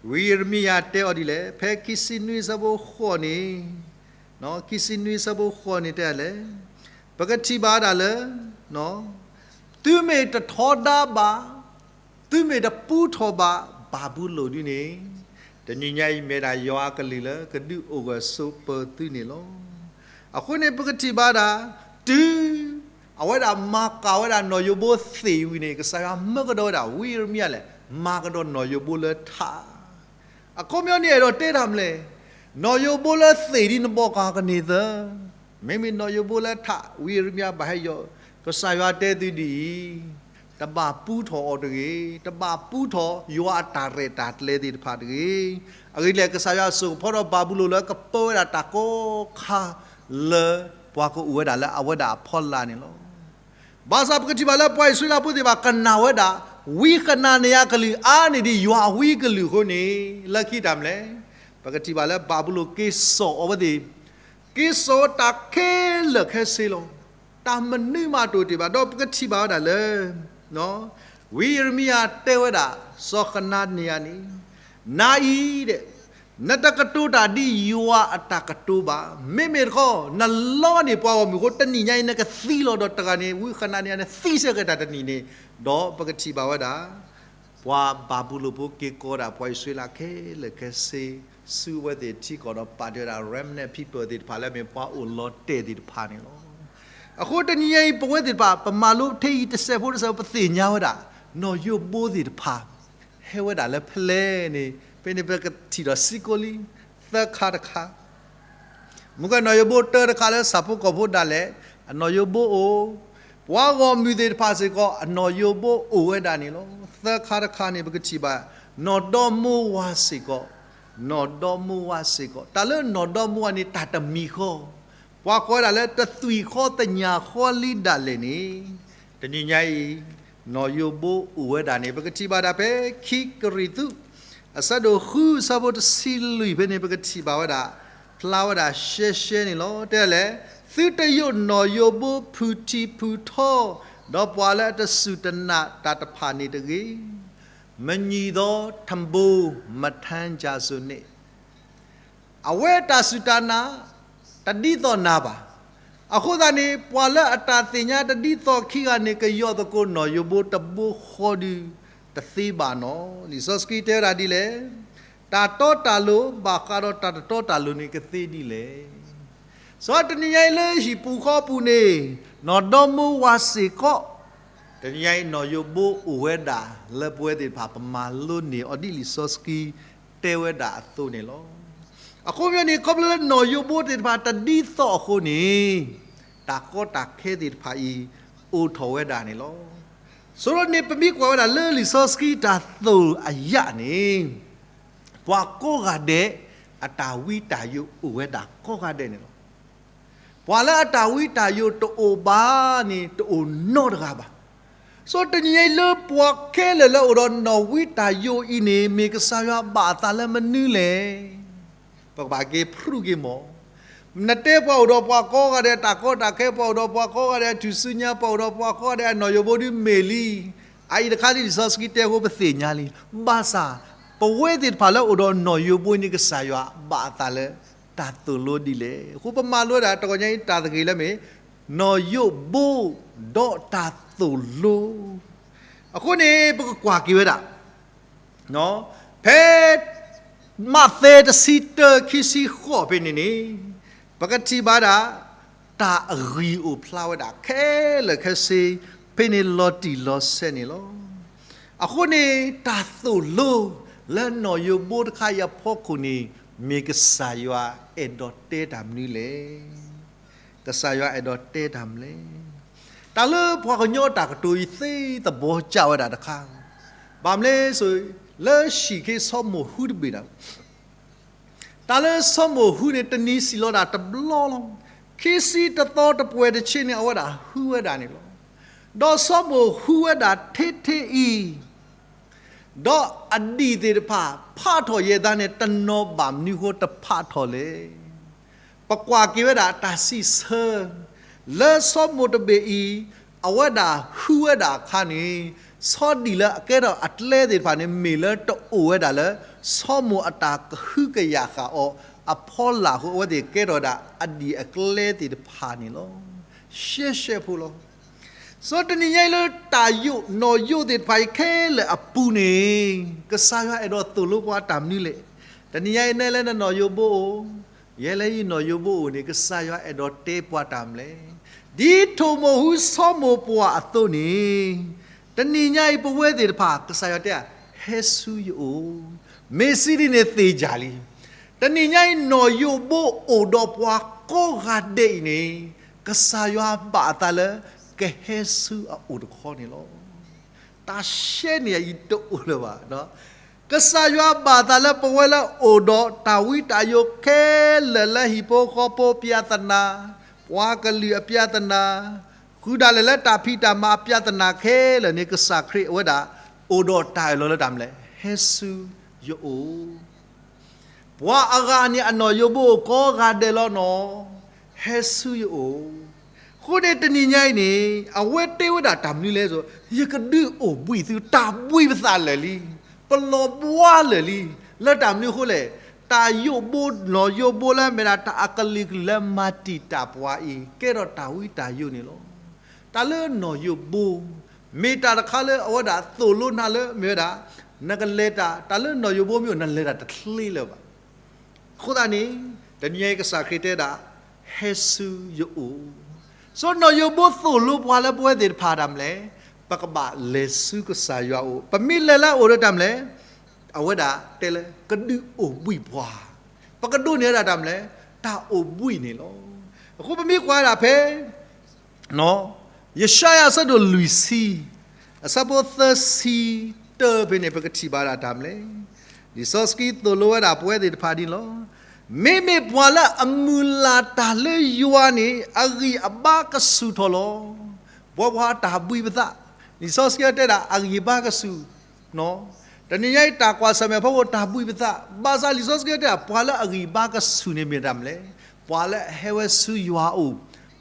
ဝံယံးရမံယၤတဲအီၤဒ်လဲၣ်, ဖဲခံဆံနွံဆၢဖိဃိးန့ၣ်, ခံဆံနွံဆၢဖိဃိးန့ၣ်တဲလဲၣ်, ပကထံၣ်ဘၣ်ဒၣ်လၢ သုမ့ၢ်တထီဒါဘၣ်, သုမ့ၢ်တပူထီၣ်ဘၣ် ဘၤဘူလိၣ်ဒ်န့ၣ်, တနံၤညါအံၤမ့ၢ်ဒၣ်ယွၤအကလုၢ်လၢ ကဒုးအိၣ်ဂၢၢ်ဆိးပၢၤသုန့ၣ်လီၤ. အဃိန့ၣ်ပကထံၣ်ဘၣ်ဒၣ်, တုၤ အဝဲဒၣ်မၤကၢ်ဝဲဒၣ်နီၢ်ယိၣ်ဘိသ့ၣ်ဝံၤန့ၣ် ကစၢ်ယွၤမၢကဒီးဝဲဒၣ် ဝံယံးရမံယၤလဲၣ်, မၤကဒီးနီၢ်ယိၣ်ဘိလၢထး အခီပညီန့ၣ်အဲၣ်ဒိးတဲတၢ်မနုၤလဲၣ်, နီၢ်ယိၣ်ဘိလၢသ့ၣ်ဒ်နဘီကၤကန့ၢ်သၢ, မ့မ့ၢ်နီၢ်ယိၣ်ဘိလၢထး ဝံယံးရမံယၤဘၣ်ဟဲယီၤ, ကစၢ်ယွၤတဲသုဒ်အံၤ, တဘၣ်ပူထီၣ်အီၤတဂ့ၤ, တဘၣ်ပူထီၣ်ယွၤအတၢ်ရဲၣ်တၢ်ကျဲၤသ့ၣ်တဖၣ်တဂ့ၤ. အဂ့ၢ်ဒ်လဲၣ် ကစၢ်ယွၤစိာ်ကဖီဒီးဘၤဘူလိၣ်လၢကပၢဝဲဒၣ်တၢ်ကိးခါလၢ ပှၤကအိၣ်ဝဲဒၣ်လၢအဝဲဒၣ်အဖီလာ်န့ၣ်လီၤ. ဘၣ်ဆၣ်ပကထံၣ်ဘၣ်လၢပှၤအံၣ်စရ့လးဖိသ့ၣ်တဖၣ်ကနၣ်ဝဲဒၣ် ဝံဃနၤနယၤအကလုၢ်အါန့ၢ်ဒံးယွၤအဝံအကလုၢ်အဃိန့ၣ် လၢခံတၢ်မနုၤလဲၣ်, ပကထံၣ်ဘၣ်လၢဘၤဘူလိၣ်က့ၤစိာ်အီၤဝဲသ့ၣ်, က့ၤစိာ်တၢ်ခဲလၢာ်ခဲဆ့လီၤ. တၢ်မနုၤမးတအိၣ်တ့ၢ်ဘၣ် ဒီးပကထံၣ်ဘၣ်ဝဲဒၣ်လၢ ဝံယံးရမံယၤတဲဝဲဒၣ် စီၤဃနၤနယၤန့ၣ်, နၤအံၤ နတကတိၤတၢ်ဒ်ယွၤအတၢ်ကတိၤဘၣ်. မ့မ့ၢ်တခီ နလီန့ၢ်ပှၤဂီၢ်မုၢ်အဃိ တနံၤညါအံၤ နကသံလီၤဒီးတဂၤန့ၣ် ဝံဃနၤနယၤန့ၣ်သံဆၢက့ၤတၢ်တနံၤန့ၣ်, ဒီးပကထံၣ်ဘၣ်ဝဲဒၣ် ပှၤဘၤဘူလိၣ်ဖိက့ၤကိးဒၣ်ပှၤအံၣ်စရ့လးခဲလၢာ်ခဲဆ့ ဆူအဝဲသ့ၣ်ထံကီၢ်ဒီးပာ်တ့ၢ်ဝဲဒၣ် remnant people သ့ၣ်တဖၣ်လၢအမ့ၢ်ပှၤအိၣ်လီၤတဲာ်သ့ၣ်တဖၣ်န့ၣ်လီၤ. အဃိတနံၤညါအံၤ ပဝဲသ့ၣ်တဖၣ် ပမၤလိထဲအံၤတစဲးဖိတစဲးဖိ ပသ့ၣ်ညါဝဲဒၣ် နီၢ်ယိၤဘိသ့ၣ်တဖၣ် ဟဲဝဲဒၣ်လၢဖဲလဲၣ်န့ၣ် ဖဲန့ၣ်ပကထံၣ်ဒီးစံကိလံ သၢခါတခါ မုၢ်ကနီၢ်ယိၤဘိတၢတခါလၢဆၣ်ဖိကီၢ်ဖိဒၣ်လဲာ် အနီၢ်ယိၤဘိအိၣ်, ပှၤဂီၢ်မုၢ်သ့ၣ်တဖၣ်စ့ၢ်ကီး အနီၢ်ယိၤဘိအိၣ်ဝဲဒၣ်န့ၣ်လီၤ. သၢခါတခါန့ၣ် ပကထံၣ်ဘၣ် နီၢ်ဒီမါဝၤစ့ၢ်ကီး, နီၢ်ဒီမါဝၤစ့ၢ်ကီး တၢ်လၢနီၢ်ဒီမါဝၤန့ၣ် တၢ်တမံၤဃီ, ပှၤကိးဝဲဒၣ်လၢတသွံၣ်ဃီသညၣ်ဃီလံဒၣ်လဲာ်န့ၣ် တနံၤညါအံၤ နီၢ်ယိၤဘိအိၣ်ဝဲဒၣ်န့ၣ် ပကထံၣ်ဘၣ်ဒၣ်ဖဲခံကရံၣ်သူး အဆၢဒိၣ်ဃု အဆၢဖိတဆံလွံၢ်ဖဲန့ၣ် ပကထံၣ်ဘၣ်ဝဲဒၣ် ဖျါဝဲဒၣ်ရှဲရှဲန့ၣ်လီၤ. တဲလဲၣ်, သုတယိးနီၢ်ယိၤဘိဖုၣ်ထံၣ်ဖုၣ်ထီ, ဒီးပှၤလၢအတစူၢ်တနာ်တၢ်တဖၣ်န့ၣ်တဂ့ၤ, မညီသောထမ်းဘိး မထမ်းကြၢ်စိၤန့ၣ် အဝဲတၢ်စူၢ်တၢ်နာ် တဒ်သိးနၤဘၣ်. အဃိသတးန့ၣ် ပှၤလၢအတၢ်သ့ၣ်ညါတဒ်သိးခံဂၤန့ၣ် ကယီၢ်သကိးနီၢ်ယိၤဘိတဘိဃီဒုး တသ့ဘၣ်နီၣ်. လံာ်စီဆှံတဲဝဲဒၣ်ဒ်လဲၣ်, တၢ်တီတၢ်လိၤ ဘၣ်ဃးဒီးတၢ်တတီတၢ်လိၤန့ၣ် ကသ့ဒ်လဲၣ်. စီၤတနံၤညါအံၤလၢဟံၣ်ပူၤဃီပူၤန့ၣ် နီၢ်ဒီမါဝၤစ့ၢ်ကီး တနံၤညါအံၤ နီၢ်ယိၤဘိအိၣ်ဝဲဒၣ် လၢပဝဲသ့ၣ်တဖၣ် ပမၤလိန့ၢ်အီၤဒ်လံာ်စီဆှံတဲဝဲဒၣ်အသိးန့ၣ်လီၤ. အဃိမ့ၢ်န့ၣ် ခီဖျိလၢနီၢ်ယိၤဘိသ့ၣ်တဖၣ်တဒ်သိးအဃိန့ၣ် တၢ်ကီတၢ်ခဲသ့ၣ်တဖၣ်အံၤ အိၣ်ထီၣ်ဝဲဒၣ်န့ၣ်လီၤ. ဆိဒီးန့ၣ် ပမ့ၢ်ကွၢ်ဝဲဒၣ်လၢလံာ်စီဆှံတၢ်သိၣ်အယၣ်န့ၣ် ပှၤကိးဂၤဒဲး အတၢ်ဝံတၢ်ယိးအိၣ်ဝဲဒၣ်ကိးဂၤဒဲးန့ၣ်လီၤ. ပှၤလၢအတၢ်ဝံတၢ်ယိးတအိၣ်ဘၣ်န့ၣ် တအိၣ်နီတဂၤဘၣ်. စီၤတနံၤညါအံၤလၢပှၤခဲလၢာ်လၢအိၣ်ဒီးနီၢ်ဝံတၢ်ယိးအံၤန့ၣ် မ့ၢ်ကစၢ်ယွၤဘၣ်အသးလၢမနုၤလဲၣ်. ပကဘၣ်က့ၤဖုးက့ၤမီၢ် နတဲပှၤအိၣ်ဒီးပှၤကိးဂၤဒဲးတၢ်ကီတၢ်ခဲ, ပှၤအိၣ်ဒီးပှၤကိးဂၤဒဲးအထူၣ်စုညါ, ပှၤအိၣ်ဒီးပှၤကိးဂၤဒဲးအနီၢ်ယိၤဘိဒုးမ့ၢ်လံ. အအံၤတခါလံလံာ်စီဆှံတဲအဃိပသ့ၣ်ညါလံ. ဘၣ်ဆၣ် ပဝဲသ့ၣ်တဖၣ်လၢအိၣ်ဒီးနီၢ်ယိၤဘိန့ၣ် ကစၢ်ယွၤဘၣ်အသးလၢတၢ်သိၣ်လိဒ်လဲၣ်. အဃိပမၤလိဝဲဒၣ်တဂီၤညါအံၤတၢ်သဂ့ၤလၢမ့ၢ် နီၢ်ယိၤဘိဒီးတၢ်သိၣ်လိ အဃိန့ၣ် ပကကွၢ်က့ၤဝဲဒၣ် ဖဲ မးသဲတဆံတၢ ခံဆံဃိးဖဲန့ၣ်န့ၣ် ပကထံၣ်ဘၣ်ဒၣ် တၢ်အဂံၢ်အိၣ်ဖျါဝဲဒၣ်ခဲလၢာ်ခဲဆ့ ဖဲန့ၣ်လီၤတံၢ်လီၤဆဲးန့ၣ်လီၤ. အဃိန့ၣ် တၢ်သိၣ်လိ လၢနီၢ်ယိၤဘိတခါအံၤအဖီခိၣ်န့ၣ် မ့ၢ်ကစၢ်ယွၤအဲၣ်ဒိးတဲတၢ်မနုၤလဲၣ်. ကစၢ်ယွၤအဲၣ်ဒိးတဲတၢ်မနုၤလဲၣ်. တၢ်လၢပှၤကညီတၢ်ကတိၤအံၤသ့သဘီကၢ်ဝဲဒၣ်တခါ, ဘၣ်မနုၤလဲၣ်, လၢဟံၣ်ခ့စီၤမိၢ်ဟူတဘ့ၣ်ဒီး တၢ်လၢစီၤမိၢ်ဟူန့ၣ် တနံၤစံၣ်လီၤဒၣ်တဘျီလီၤ. ခံဆံတသီတပှဲၤတဆံန့ၣ် အဝဲဒၣ်ဟူဝဲဒၣ်န့ၣ်လီၤ. ဒီးစီၤမိၢ်ဟူဝဲဒၣ်ထဲထဲအံၤ ဒီးအဒံၣ်သ့ၣ်တဖၣ် ဖးထီၣ်ယဲၢ်သးန့ၣ် တနီၤဘၣ်မနုၤဃိတဖးထီၣ်လဲၣ်. ပကွၢ်က့ၤဝဲဒၣ်တၢ်စံးဆၢ လၢစီၤမိၢ်တဘ့ၣ်အံၤ အဝဲဒၣ်ဟူဝဲဒၣ်အခါန့ၣ် ဆီဒံၣ်လၢအကဲထီၣ်အကျဲသ့ၣ်တဖၣ်န့ၣ် မ့ၢ်လၢတအိၣ်ဝဲဒၣ်လၢ စီၤမိၢ်အတၢ်ကဟုကယာ်ဃာ်အီၤအဖီလာ်အဃိ အဝဲသ့ၣ်ကဲထီၣ်ဝဲဒၣ်အဒံၣ်အကျဲသ့ၣ်တဖၣ်န့ၣ်လီၤ. ရှဲရှဲဖိလီၤ. စီၤတနံၤညါအံၤလၢတၢ်ယိးနီၢ်ယိးသ့ၣ်တဖၣ်အံၤခဲလၢာ်အပူၤန့ၣ် ကစၢ်ယွၤအဲၣ်ဒိးသိၣ်လိပှၤတၢ်မနုၤလဲၣ်. တနံၤညါအံၤနဲလၢနနီၢ်ယိးဘိအိၣ်, ယဲလၢယနီၢ်ယိးဘိအိၣ်န့ၣ် ကစၢ်ယွၤအဲၣ်ဒိးတဲပှၤတၢ်မနုၤလဲၣ်. ဒ်ထိၣ်မိၢ်ဟူဆီမိၢ်ပှၢ်အသိးန့ၣ် တနံၤညါအံၤပဝဲသ့ၣ်တဖၣ် ကစၢ်ယွၤတဲဧါ, ဟဲဆူယအိၣ်, မ့ၢ်စံးဒ်န့ၣ်သ့ၣ်ယၢ်လံ. တနံၤညါအံၤနီၢ်ယိးဘိအိၣ်ဒီးပှၤကိးဂၤဒဲးအံၤန့ၣ် ကစၢ်ယွၤဘၣ်အသးလၢ ကဟဲဆူအအိၣ်တခီန့ၣ်လီၤ. တၢ်ရှဲန့ၣ်အံၤတအိၣ်လၢၤဘၣ်. ကစၢ်ယွၤဘၣ်အသးလၢပဝဲလၢအိၣ်ဒီးတၢ်ဝံတၢ်ယိးခဲလၢာ်လၢဟံၣ်ဖိဃီဖိပြဿနာ, ပှၤကလုာ်အပြဿနာ, ဃုဒၣ်လဲာ်လၢတၢ်ဖံးတၢ်မၤအပြဿနာခဲလၢာ်န့ၣ် ကစၢ်ခရံာ်အဝဲဒၣ် အိၣ်ဒီးတၢ်အၢၣ်လီၤလၢတၢ်မနုၤလဲၣ်, ဟဲဆူယအိၣ် ပှၤအဂၤန့ၣ်အနီၢ်ယိးဘိအိၣ်ကိးဂၤဒဲးလီၤနီၤ, ဟဲဆူယအိၣ်. အဃိန့ၣ်တနံၤညါအံၤန့ၣ် အဝဲတဲဝဲဒၣ်တၢ်မနုၤလဲၣ်, ယကဒုးအိၣ်ဘှံးသုတၢ်ဘှံးပသးလၢာ်လံ, ပလီၤဘှါလၢာ်လံ, လၢတၢ်မနုၤအဃိလဲၣ်, တၢ်ယိးဘိနီၢ်ယိးဘိလၢအမ့ၢ်ဒၣ်တၢ်အကလုာ်ကလုာ်လၢမၤတံာ်တာ်ပှၤအံၤ ကဲထီၣ်တၢ်ဝံတၢ်ယိးန့ၣ်လီၤ. တၢ်လၢနီၢ်ယိးဘိ မ့ၢ်တၢ်တခါလၢအဝဲဒၣ်သိၣ်လိနၤလၢမ့ၢ်ဝဲဒၣ် နကလဲၤတၢ် တၢ်လၢနီၣ်ယိၤဘိမ့ၢ်အိၣ် နလဲၤတၢ်တချ့လၢၤဘၣ်. အဃိသတးန့ၣ် တနံၤအံၤကစၢ်ခရံာ်တဲဒၣ် ဟဲဆူယအိၣ်. စီၤနီၣ်ယိၤဘိသိၣ်လိပှၤလၢပဝဲသ့ၣ်တဖၣ်တၢ်မနုၤလဲၣ်, ပကဘၣ်လဲၤဆူကစၢ်ယွၤအအိၣ်. ပမ့ၢ်လဲၤလၢအအိၣ်ဒီးတၢ်မနုၤလဲၣ်, အဝဲဒၣ်တဲလၢ ကဒုးအိၣ်ဘှံးပှၤ, ပကဒိးန့ၢ်ဝဲဒၣ်တၢ်မနုၤလဲၣ်, တၢ်အိၣ်ဘှံးန့ၣ်လီၤ. အဃိပမ့ၢ်ကွၢ်ဝဲဒၣ်ဖဲ ယၡါယၤအဆၢဒိၣ်လွံၢ်ဆံ, အဆၢဖိသၢဆံတၢဖဲန့ၣ် ပကထံၣ်ဘၣ်ဒၣ်တၢ်မနုၤလဲၣ်. လံာ်စီဆှံသိၣ်လိဝဲဒၣ်ပဝဲသ့ၣ်တဖၣ်ဒ်န့ၣ်လီၤ. မ့မ့ၢ်ပှၤလၢအမုၢ်လၢ်တၢ်လၢယွၤန့ၣ် အဂံၢ်အဘါကဆူၣ်ထီၣ်လီၤ. ပဝဲပှၤတၢ်ဘှံးပသး, လံာ်စီဆှံတဲဒၣ်အဂံၢ်အဘါကဆူၣ် တနံၤညါအံၤတၢ်ကွၢ်ဆၢၣ်မဲာ်ဖီခိၣ်တၢ်ဘှံးပသး, ဘၣ်ဆၣ်လံာ်စီဆှံတဲဒၣ် ပှၤလၢအဂံၢ်ဘါကဆူၣ်န့ၣ်မ့ၢ်တၢ်မနုၤလဲၣ်, ပှၤလၢအဟဲဝဲဆူယွၤအအိၣ်,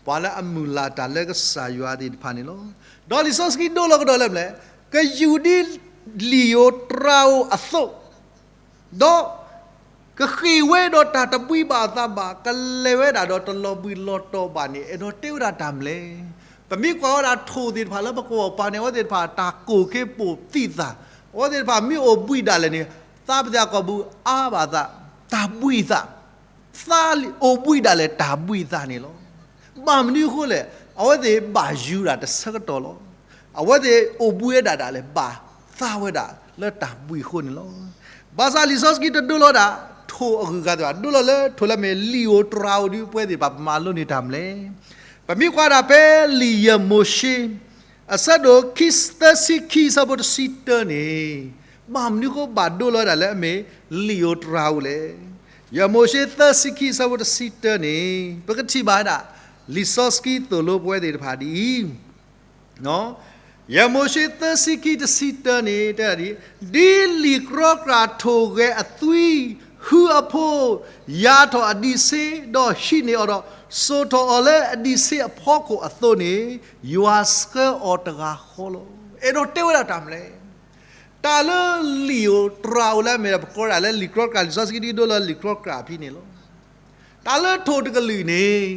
ပှၤလၢအမုၢ်လၢ်တၢ်လၢကစၢ်ယွၤသ့ၣ်တဖၣ်န့ၣ်လီၤ. ဒီးလံာ်စီဆှံဒိလီၤကဒီးလၢမနုၤလဲၣ်, ကယူၢ်ဒ်လံာ်ဧိၤတြၤဧိၤအသိး ဒီးကဃ့ၢ်ဝဲဒီးတၢ်တဘှံးဘၣ်အသးဘၣ်, ကလဲၤဝဲဒၣ်ဒီးတလီၤဘှံးလီၤတီၤဘၣ်န့ၣ် အဲၣ်ဒိးတဲဝဲဒၣ်တၢ်မနုၤလဲၣ်. ပမ့ၢ်ကွၢ်ဝဲဒၣ်ထိၣ်သ့ၣ်တဖၣ်လၢပကဝီၤပၤန့ၣ် အဝဲသ့ၣ်တဖၣ်တၢ်ကိၢ်ခ့ပိာ်သံသး, အဝဲသ့ၣ်တဖၣ်မ့ၢ်အိၣ်ဘှံးဒၣ်လဲာ်န့ၣ် သးပသးကီၢ်ပူၤအါဘၣ်သး, တၢ်ဘှံးသး သးအိၣ်ဘှံးဒၣ်လဲာ်တၢ်ဘှံးသးန့ၣ်လီၤ. ဘၣ်မနုၤအဃိလဲၣ်, အဝဲသ့ၣ်ဘၣ်ယူၤဒၣ်တဆၢကတီၢ်လီၤ. အဝဲသ့ၣ်အိၣ်ဘှံးဝဲဒၣ်ဒၣ်လဲာ် ဘၣ်သးဝဲဒၣ်လၢတၢ်ဘှံးအဃိန့ၣ်လီၤ. ဘၣ်ဆၣ်လံာ်စီဆှံတဒိလီၤဒၣ် ထိၣ်အဂုၤအဂၤသ့ၣ်ဘၣ်, ဒိလီၤလၢထိၣ်လၢအမ့ၢ်လံာ်ဧိၤတြၤဧိၤဒ် ပဝဲသ့ၣ်တဖၣ်ပမၤလိန့ၢ်တၢ်မနုၤလဲၣ်. ပမ့ၢ်ကွၢ်ဒၣ်ဖဲလံာ်ယဲၢ်မိၤၡ့ အဆၢဒိၣ်ခံ သၢဆံခံ အဆၢဖိတဆံတၢန့ၣ်, ဘၣ်မနုၤအဃိဘၣ်ဒိလီၤဝဲဒၣ်လၢအမ့ၢ်လံာ်ဧိၤတြၤဧိၤလဲၣ်. ယဲၢ်မိၤၡ့ သၢဆံခံ အဆၢဖိတဆံတၢန့ၣ် ပကထံၣ်ဘၣ်ဝဲဒၣ် လံာ်စီဆှံသိၣ်လိပဝဲသ့ၣ်တဖၣ်ဒ်အံၤ, ယဲၢ်မိၤၡ့ သၢဆံခံ တဆံတၢန့ၣ် တဲဒၣ်ဒ်, ဒ်လံာ်ကြီကြၢ်ထိၣ်ဂဲၤအသွံ ဟုအဖိ ယၤထီၣ်အဒံးဆှ့ ဒီးဟံးန့ၢ်အီၤဒီး စိာ်ထီၣ်အီၤလၢအဒံးဆှ့အဖီခိၣ်အသိးန့ၣ်, ယွၤဆှၢအီၤတဂၤဃီလီၤ. အဲၣ်ဒိးတဲဝဲဒၣ်တၢ်မနုၤလဲၣ်. တၢ်လၢလံာ်ဧိၤတြၤဧိၤလၢအမ့ၢ် ပကိးဒၣ်လၢလံာ်ကြီကြၢ်, လံာ်စီဆှံဒ်ဒိလၢလံာ်ကြီကြၢ်အဖံန့ၣ်လီၤ. တၢ်လၢထိၣ်တကလုာ်န့ၣ်,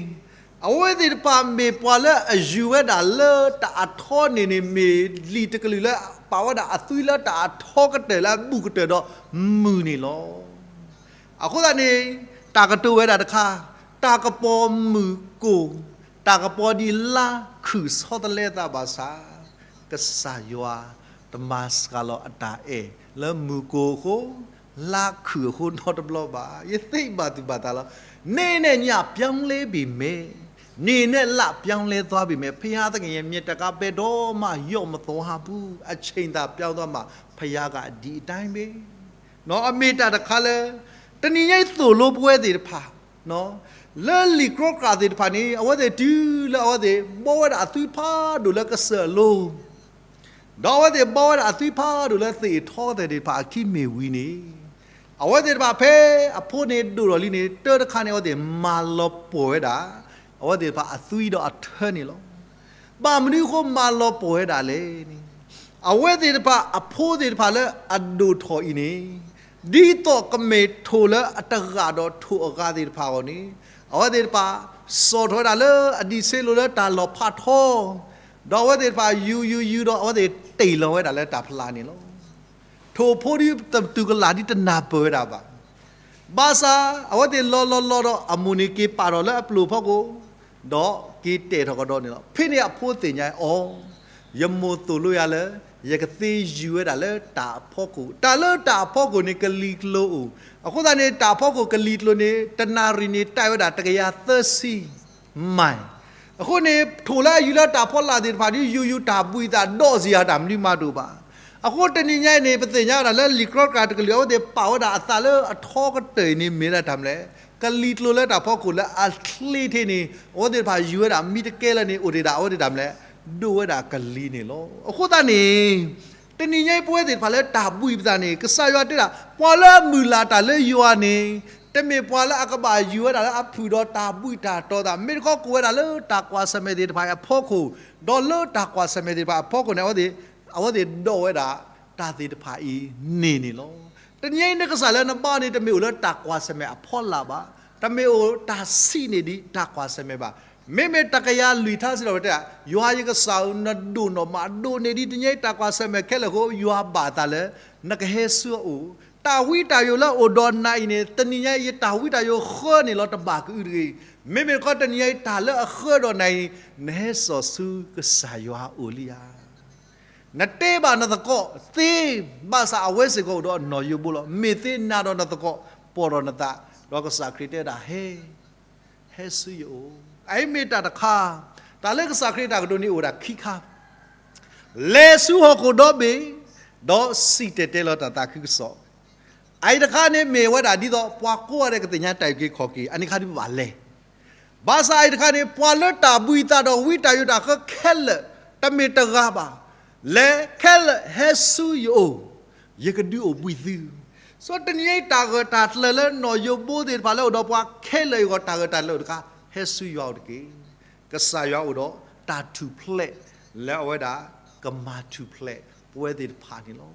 အဝဲသ့ၣ်တဖၣ်မ့ၢ်ပှၤလၢအယူၤဝဲဒၣ်လၢတၢ်အထီန့ၢ်န့ၣ် မ့ၢ်လံာ်တကလုာ်လၢပာ်ဝဲဒၣ်အသွံလၢတၢ်အထီကတၢၢ်လၢအဘူးကတၢၢ်ဒီးမုၢ်န့ၣ်လီၤ. အဃိသတးန့ၣ် တၢ်ကတိၤဝဲဒၣ်တခါ, တၢ်ကပီၤမုၢ်ကိၢ်, တၢ်ကပီၤဒ်လါခုၣ်ဆီတလဲသးဘၣ်ဆၣ်, ကစၢ်ယွၤတမၤစှၤလီၤအတၢ်အဲၣ်လၢမုၢ်ကိၢ်အဃိ, လါခုၣ်အဃိနီတဘျီဘၣ်. ယသ့ၣ်ဘၣ်သူၣ်ဘၣ်သးလီၤ. နေ့နဲ့ညပြောင်းလဲပေမဲ့, နေနဲ့လပြောင်းလဲသွားပေမဲ့, ဘုရားသခင်ရဲ့မျက်တကား ဘယ်တော့မှယုတ်မသွားဘူး. အချိန်သာပြောင်းသွားမှာ, ဘုရားကဒီအတိုင်းပဲ. အမ့ၢ်တၢ်တခါလၢ တနံၤညါအံၤသိၣ်လိပဝဲသ့ၣ်တဖၣ် လၢလံာ်ကြီကြၢ်သ့ၣ်တဖၣ်န့ၣ် အဝဲသ့ၣ်တုၤလၢအဝဲသ့ၣ်ဘီဝဲဒၣ်အသွံဖးဒိၣ်လၢကစၢၢ်အလိၤ, ဒီးအဝဲသ့ၣ်ဘီဝဲဒၣ်အသွံဖးဒိၣ်လၢသ့ၣ်ထီသဲၣ်သ့ၣ်တဖၣ်အခံမ့ၢ်ဝံၤန့ၣ်, အဝဲသ့ၣ်တဖၣ်ဖဲအဖိန့ၣ်ဒိၣ်ထီၣ်လံန့ၣ် တၢ်တခါန့ၣ် အဝဲသ့ၣ်မၤလီၤပှီၢ်ဝဲဒၣ် အဝဲသ့ၣ်တဖၣ်အသွံဒီးအထၢန့ၣ်လီၤ. ဘၣ်မနုၤအဃိမၤလီၤပှီၢ်ဝဲဒၣ်လဲၣ်န့ၣ်, အဝဲသ့ၣ်တဖၣ်အဖိသ့ၣ်တဖၣ်လၢအဒိၣ်ထီၣ်အံၤန့ၣ်, ဒ်သိးကမ့ၢ်ထိၣ်လၢအတဂၤဒီးထိၣ်အဂၤသ့ၣ်တဖၣ်အဂီၢ်န့ၣ်, အဝဲသ့ၣ်တဖၣ်စိာ်ထီၣ်ဝဲဒၣ်လၢအဒံးဆှ့လိၤလၢတၢ်လီၢ်ဖးထီ, ဒီးအဝဲသ့ၣ်တဖၣ်ယူၤယူၤယူၤဒီးအဝဲသ့ၣ်တ့ၢ်လီၤဝဲဒၣ်လၢတၢ်ဖျါန့ၣ်လီၤ. ထိၣ်ဖိဒ်တတူၢ်ကလာ်ဒ်တနၢ်ပၢၢ်ဝဲဒၣ်ဘၣ်. ဘၣ်ဆၣ် အဝဲသ့ၣ်လီၤလီၤလီၤဒီးအမိၢ်န့ၣ်က့ၤပာ်ထီၣ်လၢအပျိၢ်ဖီခိၣ်, ဒီးက့ၤတဲာ်ထီၣ်ကဒီးန့ၣ်လီၤ. ဖဲန့ၣ်အဖိသ့ၣ်ညါအီၤ, ယမိၢ်သိၣ်လိယၤလၢ ယကသ့ယူၤဝဲဒၣ်လၢတၢ်အဖီခိၣ်, တၢ်လၢတၢ်အဖီခိၣ်န့ၣ် ကလံၤကျိၤအိၣ်. အဃိသတးန့ၣ် တၢ်အဖီခိၣ်ကလံၤကျိၤန့ၣ် တနၣ်ရံၣ်န့ၣ် တၢ်ဝဲဒၣ်တကယၤသၢဆံ မၢၣ်. အဃိန့ၣ် ထိၣ်လၢအယူၤလၢတၢ်ဖီလာ်သ့ၣ်တဖၣ်ဒီး ယူၤယူၤတၢ်ဘှံးသးဒီးစံးယၤတၢ်မနုၤမးတအိၣ်ဘၣ်. အဃိတနံၤညါအံၤန့ၣ် ပသ့ၣ်ညါဝဲဒၣ်လၢလံာ်ကြီကြၢ်တကလုာ် အဝဲသ့ၣ်ပာ်ဝဲဒၣ်အသးလၢအထီကတၢၢ်အံၤန့ၣ် မ့ၢ်ဝဲဒၣ်တၢ်မနုၤလဲၣ်, ကလံၤကျိၤလၢတၢ်ဖီခိၣ်လၢအချ့ထီၣ်န့ၣ် အဝဲသ့ၣ်တဖၣ်ယူၤဝဲဒၣ်မံတကဲလၢာ်န့ၣ် အိၣ်တ့ၢ်ဒၣ် အဝဲသ့ၣ်တၢ်မနုၤလဲၣ်, ဒိၣ်ဝဲဒၣ်ကလံၤန့ၣ်လီၤ. အဃိသတးန့ၣ် တနံၤညါအံၤပဝဲသ့ၣ်တဖၣ်လၢတၢ်ဘှံးပသးန့ၣ် ကစၢ်ယွၤတဲဒၣ် ပှၤလၢအမုၢ်လၢ်တၢ်လၢယွၤန့ၣ် တမ့ၢ်ပှၤလၢအကဘၣ်ယူၤဝဲဒၣ်လၢအဖုၣ်ဒီးတၢ်ဘှံးတၢ်တီၤသး မ့ၢ်တခီကိးဝဲဒၣ်လၢတၢ်ကွၢ်ဆၢၣ်မဲာ်သ့ၣ်တဖၣ်အံၤအဖီခိၣ်, ဒီးလၢတၢ်ကွၢ်ဆၢၣ်မဲာ်သ့ၣ်တဖၣ်အဖီခိၣ်န့ၣ် အဝဲသ့ၣ်, အဝဲသ့ၣ်ဒိးဝဲဒၣ်တၢ်သ့ၣ်တဖၣ်အံၤန့ၣ်န့ၣ်လီၤ. တနံၤညါအံၤနကစၢ်လၢနဘါန့ၣ် တမ့ၢ်အိၣ်လၢတၢ်ကွၢ်ဆၢၣ်မဲာ်အဖီလာ်ဘၣ်, တမ့ၢ်အိၣ်တၢ်ဆံးန့ၢ်ဒံးတၢ်ကွၢ်ဆၢၣ်မဲာ်ဘၣ်. မ့မ့ၢ်တကယၤလွံၢ်ထါစံးထီၣ်ပတြၢၤ, ယွၤယကစၢ်ဧၢ, နဒိၣ်နီၢ်မးဒိၣ်န့ၢ်ဒံးတနံၤအံၤတၢ်ကွၢ်ဆၢၣ်မဲာ်ခဲလၢာ်အဃိ ယွၤဘၣ်အသးလၢ နကဟဲဆူအအိၣ်, တၢ်ဝံတၢ်ယိးလၢအိၣ်ဒီးနၤအံၤန့ၣ် တနံၤညါအံၤ ယတၢ်ဝံတၢ်ယိးဃၢန့ၣ်လီၤ တဘၣ်ကအုတဂ့ၤ. မ့မ့ၢ်တခီတနံၤညါအံၤ တၢ်လၢအဃၢဒီးနၤအံၤ နဟဲစိာ်ဆူကစၢ်ယွၤအအိၣ်လံဧါ. နတ့ဘၣ်နသကိးသ့, ဘၣ်ဆၣ်အဝဲစ့ၢ်ကီးအိၣ်ဒီးနီၢ်ယိးဘိလီၤ. မ့ၢ်သ့နၤဒီးနသကိး ပိာ်ဒီးနသး, ဒီးကစၢ်ခရံာ်တဲဒၣ် ဟဲ ဟဲဆူယအိၣ်. အအံၤမ့ၢ်တၢ်တခါ, တၢ်လၢကစၢ်ခရံာ်တၢ်ကတိၤန့ၣ်အိၣ်ဝဲဒၣ်ခံခါ, လဲၤဆူဟီၣ်ခိၣ်ဒီဘ့ၣ်, ဒီးစံၣ်တဲၤတဲလီၤတၢ်သးခုကစီၣ်. အအံၤတခါန့ၣ်မ့ၢ်ဝဲဒၣ်ဒ်သိး ပှၤကိးဂၤဒဲးကသ့ၣ်ညါတၢ်အုၣ်က့ၤခီၣ်က့ၤ အန့ၣ်ခါဒ်ပဘၣ်လဲၤ ဘၣ်ဆၣ်အအံၤတခါန့ၣ် ပှၤလၢတၢ်ဘှံးသးဒီးဝံတၢ်ယိးတၢ်ဃၢခဲလၢာ် တမ့ၢ်တဂၤဘၣ်. လဲၤခဲလၢာ်ဟဲဆူယအိၣ်, ယကဒုးအိၣ်ဘှံးသု. ဆိတနံၤအံၤတၢ်ဂၢၢ်တၢ်ကျၢၤလၢနီၢ်ယိးဘိသ့ၣ်တဖၣ်လၢအိၣ်ဒီးပှၤခဲလၢာ်အဂီၢ် တၢ်ဂၢၢ်တၢ်ကျၢၤအိၣ်တခါ, ဟဲဆူယွၤအိၣ်တက့ၢ်. ကစၢ်ယွၤအိၣ်ဒီးတၢ်ထူၣ်ဖျဲး လၢအဝဲဒၣ်ကမၤထူၣ်ဖျဲးပဝဲသ့ၣ်တဖၣ်န့ၣ်လီၤ.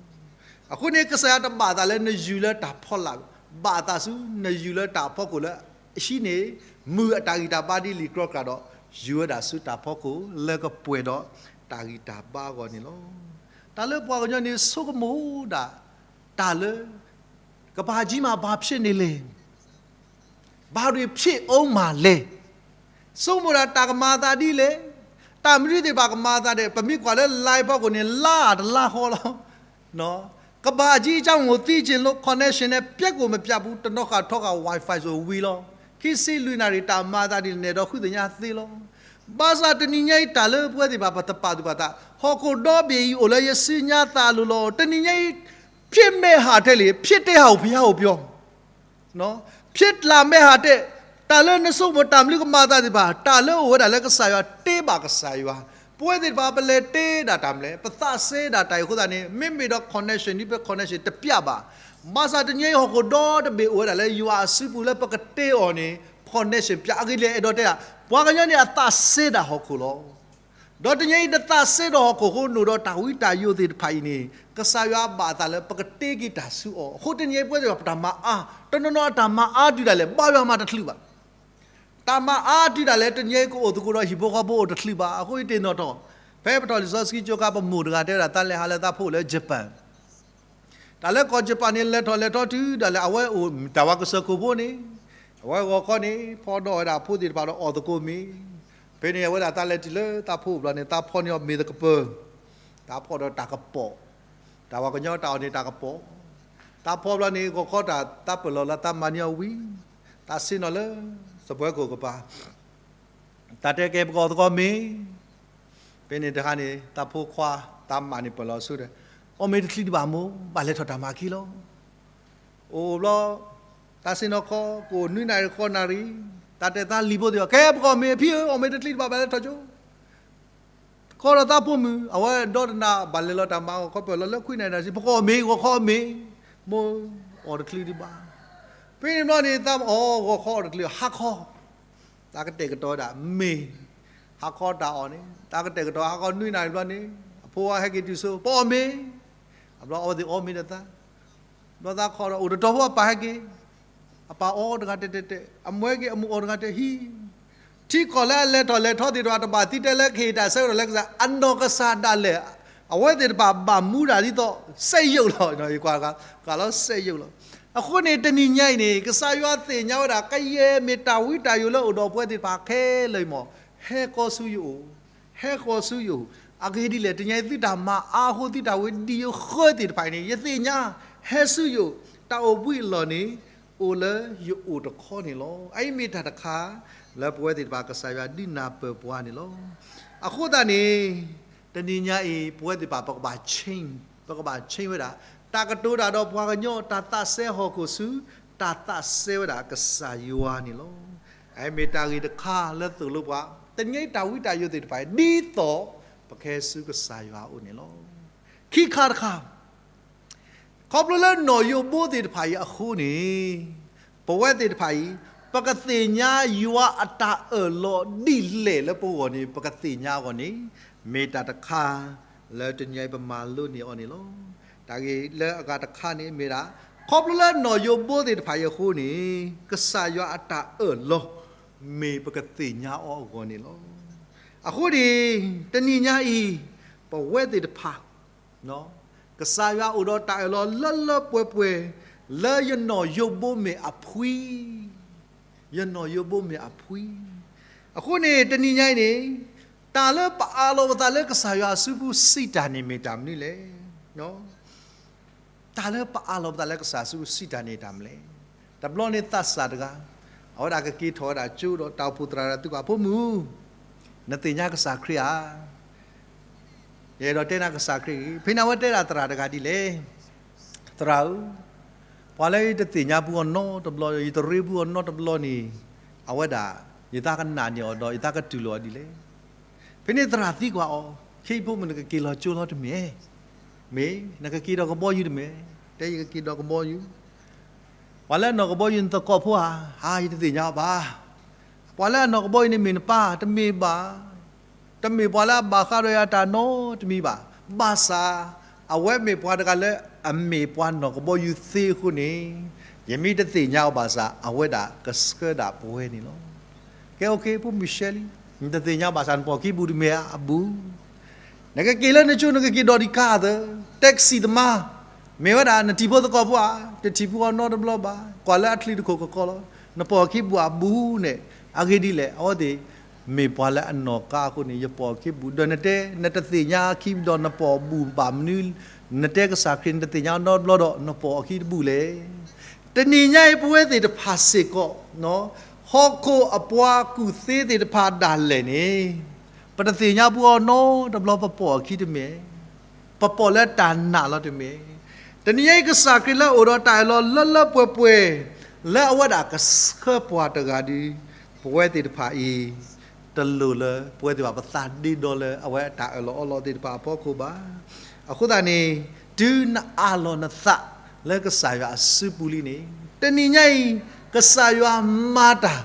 အဃိန့ၣ် ကစၢ်ယွၤတဘၣ်သးလၢနယူၤလၢတၢ်ဖီလာ်ဘၣ်, ဘၣ်သးဆူနယူၤလၢတၢ်ဖီခိၣ်လၢအဟံးန့ၢ် မုၢ်အတၢ်ဂံၢ်တၢ်ဘါဒ်လံာ်ကြီကြၢ်ဒီး ယူၤဝဲဒၣ်ဆူတၢ်ဖီခိၣ်လၢကပှဲၤဒီးတၢ်ဂံၢ်တၢ်ဘါအဂီၢ်န့ၣ်လီၤ. တၢ်လၢပှၤကညီန့ၣ်ဆိကမိၣ်ဒၣ် တၢ်လၢ ကမ္ဘာကြီးမှာ ဘာဖြစ်နေလဲ, ဘာတွေဖြစ်ဦးမှာလဲ, ဆိကမိၣ်ဒၣ်တၢ်ကမၤအသးဒ်လဲၣ်, တၢ်မနုၤသ့ၣ်တဖၣ်ကမၤအသးဒ်လဲၣ်, ပမ့ၢ်ကွၢ်လၢ line ဖီခိၣ်န့ၣ် လါတလါဃီလီၤ. ကမ္ဘာကြီးအကြောင်းကိုသိချင်လို့ connection နဲ့ပျက်ကိုမပျက်ဘူး, တနီၤဃာ်ထီဃာ် Wi-Fi ဆိုဝံၤလီၤ. ခံဆံလွံၢ်နၣ်ရံၣ် တၢ်မၤအသးဒ်လဲၣ် နဲၣ်ဒီးဃုသ့ၣ်ညါသ့လီၤ. ဘၣ်ဆၣ်တနံၤညါအံၤ တၢ်လၢပဝဲသ့ၣ်တဖၣ် ပတပာ်သူၣ်ပာ်သး, ဟီၣ်ခိၣ်ဒီဘ့ၣ်အံၤအိၣ်လၢယစုညါသးအလိၤလီၤ. တနံၤညါအံၤ ဖြစ်မဲ့ဟာထဲလေ, ဖြစ်တဲ့ဟာကို ဘုရားကိုပြော ဖြစ်လာမဲ့ဟာထဲ, တၢ်လၢနဆိကမိၣ်တၢ်မနုၤကမၤအသးသ့ၣ်တဖၣ်, တၢ်လၢအိၣ်ဝဲဒၣ်လၢကစၢ်ယွၤ, တ့ဘၣ်ကစၢ်ယွၤ. ပဝဲသ့ၣ်တဖၣ် ပလဲၤတ့ဒၣ်တၢ်မနုၤလဲၣ်, ပသးစဲဒၣ်တၢ်အံၤအဃိသတးန့ၣ် မ့မ့ၢ်ဒီး connection ဒ်ဖဲ connection တပျက်ဘၣ်. ဘၣ်ဆၣ်တနံၤညါအံၤ ဟီၣ်ခိၣ်ဒီတဘ့ၣ်အိၣ်ဝဲဒၣ်လၢယွၤအစုပူၤလၢပကတ့အီၤန့ၣ် connection ပျက်, အဂ့ၢ်ဒ်လဲၣ် အဲၣ်ဒိးတဲဒၣ် ပှၤကညီန့ၣ်အသးစဲဒၣ်ဟီၣ်ခိၣ်လီၤ. ဒီးတနံၤညါအံၤ နသးစဲဒီးဟီၣ်ခိၣ်အဃိ နအိၣ်ဒီးတၢ်ဝံတၢ်ယိးသ့ၣ်တဖၣ်အံၤန့ၣ် ကစၢ်ယွၤဘၣ်အသးလၢပကတ့က့ၤတၢ်ဆူအီၤ. အဃိတနံၤညါအံၤ ပဝဲသ့ၣ်တဖၣ် ပတၢ်မၤအါ, တနီၤနီၤအတၢ်မၤအါတုၤဒၣ်လဲာ် ဘါယွၤမၤတချုးဘၣ်. တၢ်မၤအါတုၤဒၣ်လဲာ် တနံၤညါအံၤ ကအိၣ်သကိးဒီးဟံၣ်ဖိဃီဖိအိၣ်တချုးဘၣ်. အဃိယတ့ၢ်နီၣ်ထီၣ်, ဖဲပထီၣ်လံာ်စီဆှံကၠိခါ ပမိၢ်တဂၤတဲဝဲဒၣ် သးလဲၤဟးလၢသးဖိအိၣ်လၢ Japan တၢ်လၢကီၢ် Japan န့ၣ် လဲၤထီၣ်လဲၤထီတုၤဒၣ်လဲာ် အဝဲအိၣ်တၢ်ဝၤကစၢၢ်ခိၣ်ဖိန့ၣ်, အဝဲဂီၤခီန့ၣ် ဖီဒီးဝဲဒၣ်အဖိသ့ၣ်တဖၣ်ဒီးအီၣ်သကိးမ့ၤ. ဖဲန့ၣ် အဝဲဒၣ်သးလဲၤတုၤလၢသးဖိအိၣ်ဘျီန့ၣ် သးဖီန့ၢ်အီၤမ့ၤသကပၢၤ, သးဖီဒီးတၢ်ကပီၤ, တၢ်ဝၤကညီတၢ်အီၣ်န့ၣ်တၢ်ကပီၤ, သးဖီဘျီန့ၣ် ဂီၤခီတၢ်သးပၢၢ်လီၤလၢသးမၤန့ၢ်အီၤဝံၤ, သးဆ့ၣ်နီၤလၢ စပွဲခိၣ်ကပၤ တၢ်တဲကဲ ပကအီၣ်သကိးမ့ၤ. ဖဲန့ၣ်တဟါန့ၣ် သးဖိခွါ သးမၤန့ၣ်ပၢၢ်လီၤဆူဒီး အီၣ်မ့ၤတချံတဘၣ်မိၢ်, ဘၣ်လဲၤထီၣ်တၢ်မၤခံလီၤ. အိၣ်ဘျီ သးဆ့ၣ်နီၤခီ ကအိၣ်နွံနၣ်ရံၣ်ဃိးနၣ်ရံၣ်, သးတဲသးလံၤဖိသ့ၣ်အီၤ ကဲ ပကအီၣ်မ့ၤအဖံဧၢ, အီၣ်မ့ၤတချံတဘၣ် ဘၣ်လဲၤထီၣ်ကၠိ ခီဒီးသးဖိမုၣ်, အဝဲဒီတနၤဘၣ်လဲၤလီၤတၢ်မၤ ဂီၤခီပၢၢ်လီၤလၢခွံနၣ်ရံၣ်တဆံ, ပကအီၣ်မ့ၤ ဂီၤခီအီၣ်မ့ၤ, မိၢ်အီၣ်တချံဒံးဘၣ်. ဖဲန့ၣ်ဘျီန့ၣ် သးအီၣ်ဂီၤခီအီၣ်တချံ ဟါခီ, သးကတဲာ်ကတီၤဝဲဒၣ်မ့ၤ, ဟါခီတၢ်အီၣ်န့ၣ် သးကတဲာ်ကတီၤ ဟါခီနွံနၣ်ရံၣ်ဘျီန့ၣ် အဖိဟဲက့ၤတုၤဆိ ပအီၣ်မ့ၤ, အဘျီအဝဲသ့ၣ်အီၣ်မ့ၤဒီးသး ဘျီသးခီဒီး အိၣ်တတီၤဖိအပၢ်ဟဲက့ၤ, အပၢ်အီၣ်တဂၤတဲတဲတဲ, အမိၢ်ဟဲက့ၤ အမိၢ်အီၣ်တဂၤတဲဟံၣ်, ထံကီၢ်လၢအလဲၤထီၣ်လဲၤထီသ့ၣ်တဖၣ် တဘၣ်သံတဲလၢကဟ့ၣ်တၢ်ဆၢကတီၢ်လၢကစၢ်, အနီၢ်ကစၢ်ဒၣ်လဲာ်, အဝဲသ့ၣ်တဖၣ်ဘၣ်မူဒၣ်ဒ်သိး စက်ရုပ်လီၤ, ယကွၢ်တဂၤ ကွၢ်လီၤ စက်ရုပ်လီၤ. အဃိန့ၣ် တနံၤညါအံၤန့ၣ် ကစၢ်ယွၤသ့ၣ်ညါဝဲဒၣ် ကယဲၢ်မ့ၢ်တၢ်ဝံတၢ်ယိးလၢအိၣ်ဒီးပဝဲသ့ၣ်တဖၣ်ခဲလၢာ်အံၤမ့ၢ် ဟဲဃီၤဆူယအိၣ် ဟဲဃီၤဆူယအိၣ်, အဂ့ၢ်ဒ်လဲၣ် တနံၤညါအံၤ သုတၢ်မၤအါအဃိ သုတၢ်ဝံဒံးယိးဃၢသ့ၣ်တဖၣ်အံၤန့ၣ် ယသ့ၣ်ညါ, ဟဲဆူယအိၣ်, တၢ်အိၣ်ဘှံးအလီၢ်န့ၣ် အိၣ်လၢယအိၣ်တခီန့ၣ်လီၤ. အအံၤမ့ၢ်တၢ်တခါ လၢပဝဲသ့ၣ်တဖၣ် ကစၢ်ယွၤဒုးနၢ်ပၢၢ်ပှၤန့ၣ်လီၤ. အဃိသတးန့ၣ် တနံၤညါအံၤ ပဝဲသ့ၣ်တဖၣ် ပကဘၣ် change, ပကဘၣ် change ဝဲဒၣ်, တၢ်ကတိၤတၢ်ဒီးပှၤကညီ တၢ်သးစဲဟီၣ်ခိၣ်ဆူ တၢ်သးစဲဝဲဒၣ်ကစၢ်ယွၤန့ၣ်လီၤ. အအံၤမ့ၢ်တၢ်ဂ့ၢ်တခါလၢသိၣ်လိပှၤ တနံၤညါအံၤ တၢ်ဝံတၢ်ယိးသ့ၣ်တဖၣ်အံၤ ဒ်သိးပကဟဲဆူကစၢ်ယွၤအအိၣ်န့ၣ်လီၤ. ခံခါတခါ ခီဖျိလၢနီၢ်ယိးဘိသ့ၣ်တဖၣ်အံၤအဃိန့ၣ် ပဝဲသ့ၣ်တဖၣ်အံၤ ပကသ့ၣ်ညါယွၤအတၢ်အၢၣ်လီၤဒ်လဲၣ်လၢပဂီၢ်န့ၣ် ပကသ့ၣ်ညါအဂီၢ်န့ၣ် မ့ၢ်တၢ်တခါလၢတနံၤညါအံၤပမၤလိန့ၢ်အီၤန့ၣ်လီၤ. တၢ်ဂ့ၢ်လၢအဂၤတခါန့ၣ်မ့ၢ်ဒၣ် ခီဖျိလၢနီၢ်ယိးဘိသ့ၣ်တဖၣ်အံၤအဃိန့ၣ် ကစၢ်ယွၤအတၢ်အၢၣ်လီၤ မ့ၢ်ပကသ့ၣ်ညါအီၤအဂီၢ်န့ၣ်လီၤ. အဃိန့ၣ် တနံၤညါအံၤ ပဝဲသ့ၣ်တဖၣ် ကစၢ်ယွၤအိၣ်ဒီးတၢ်အၢၣ်လီၤလၢလၢပှဲၤပှဲၤ လၢယနီၢ်ယိးဘိမ့ၢ်အဖှံ, ယနီၢ်ယိးဘိမ့ၢ်အဖှံ. အဃိန့ၣ် တနံၤညါအံၤန့ၣ် တၢ်လၢပအးလီၤပသးလၢကစၢ်ယွၤအစုပူၤစံးတၢ်န့ၣ်မ့ၢ်တၢ်မနုၤလဲၣ်. တၢ်လၢပအးလီၤပသးလၢကစၢ်ယွၤအစုပူၤစံးတၢ်န့ၣ်တၢ်မနုၤလဲၣ်. တဘျီန့ၣ်သးစၢ်တဂၤ အဝဲဒၣ်ကက့ၤထီၣ်ဝဲဒၣ်ကၠိဒီးတၢ်အိၣ်ဖှိၣ်သရၣ်ဒီးသံကွၢ် ဖိမုၣ်, နသ့ၣ်ညါကစၢ်ခရံာ်ဧါ. ယအဲၣ်ဒိးတဲနၤကစၢ်ခရံာ်ဂ့ၤ. ဖဲန့ၣ်အဝဲတဲဒၣ်သရၣ်တဂၤဒ်လဲၣ်, သရၣ်ဧၢ, ပှၤလၢယတသ့ၣ်ညါပူၤအီၤနီတဘျီ, ယတရ့ပူၤအီၤနီတဘျီန့ၣ် အဝဲဒၣ် ယသးကနာ်န့ၢ်အီၤဒီး ယသးကတူၢ်လိာ်အီၤဒ်လဲၣ်. ဖဲန့ၣ်သရၣ်သံကွၢ်အီၤ, ခဲအံၤဖိမုၣ် နကက့ၤလီၤကၠိလီၤတမ့ၢ်, မ့ၢ်နကက့ၤဒီးကဘီယူၤတမ့ၢ်, တဲယကက့ၤဒီးကဘီယူၤ. ပှၤလၢအနီၢ်ကဘီယူၤနသကိးဖိဧါ, ဟါ ယတသ့ၣ်ညါအီၤဘၣ်. ပှၤလၢအနီၢ်ကဘီယူၤန့ၣ်မ့ၢ်နပၢ်, တမ့ၢ်ဘၣ်. တမ့ၢ်ပှၤလၢအဘၣ်ဃးဒီးယၤတၢ်နီတမံၤဘၣ်. ဘၣ်ဆၣ် အဝဲမ့ၢ်ပှၤတဂၤလၢအမ့ၢ်ပှၤနီၢ်ကဘီယူၤသ့အဃိန့ၣ်, ယမ့ၢ်တသ့ၣ်ညါအီၤဘၣ်ဆၣ် အဝဲဒၣ်ကဆှၢဒၣ်ပဝဲန့ၣ်လီၤ. ကဲ okay ဖိမုၣ်ရှဲလံ, နတသ့ၣ်ညါဘၣ်ဆၣ် နပိာ်အခံဘူၣ်တမ့ၢ်ဧါ, အဘူၣ်. နကက့ၤလၢနကၠိ နကက့ၤဒီးဒံးကါသၢ, taxi သမား မ့ၢ်ဝဲဒၣ်နထံၣ်ဖိသကိးဖိဧါ, တထံၣ်ဖိအီၤနီတဘျီဘၣ်, ကွၢ်လၢအချံတခိၣ်ကကီလီၤ. နပိာ်အခံဘူၣ်အဘူၣ်န့ၣ် အဂ့ၢ်ဒ်လဲၣ်, အဝဲသ့ၣ်မ့ၢ်ပှၤလၢအနီၢ်ကါအဃိန့ၣ် ယပိာ်အခံဘူၣ်, ဒီးနတဲ နတသ့ၣ်ညါအခံဒီးနပိာ်အဘူၣ်ဘၣ်မနုၤ, နတဲကစၢ်ခရံာ် နတသ့ၣ်ညါနီတဘျီဒီး နပိာ်အခံတဘူၣ်လဲၣ်. တနံၤညါအံၤ ပဝဲသ့ၣ်တဖၣ်စ့ၢ်ကီး ဟီၣ်ခိၣ်အပှၤကူၣ်သ့သ့ၣ်တဖၣ်ဒၣ်လဲာ်န့ၣ် ပတသ့ၣ်ညါပူၤအီၤနီတဘျီ ပပိာ်အခံတမ့ၢ်, ပပိာ်လၢတၢ်နာ်လီၤတမ့ၢ်. တနံၤညါအံၤ ကစၢ်ခရံာ်လၢအိၣ်ဒီးတၢ်အၢၣ်လီၤလၢလၢပှဲၤပှဲၤ လၢအဝဲဒၣ်ကဆှၢပှၤတဂၤဒီး ပဝဲသ့ၣ်တဖၣ်အံၤ တလိၣ်လၢပဝဲသ့ၣ်တဖၣ် ပသးဒ့ဒီလၢအဝဲအတၢ်အၢၣ်လီၤအီလီၤသ့ၣ်တဖၣ်အဖီခိၣ်ဘၣ်. အဃိသတးန့ၣ် တုၤနအးလီၤနသးလၢကစၢ်ယွၤအစုပူၤလံန့ၣ်, တနံၤညါအံၤ ကစၢ်ယွၤမၤတၢ်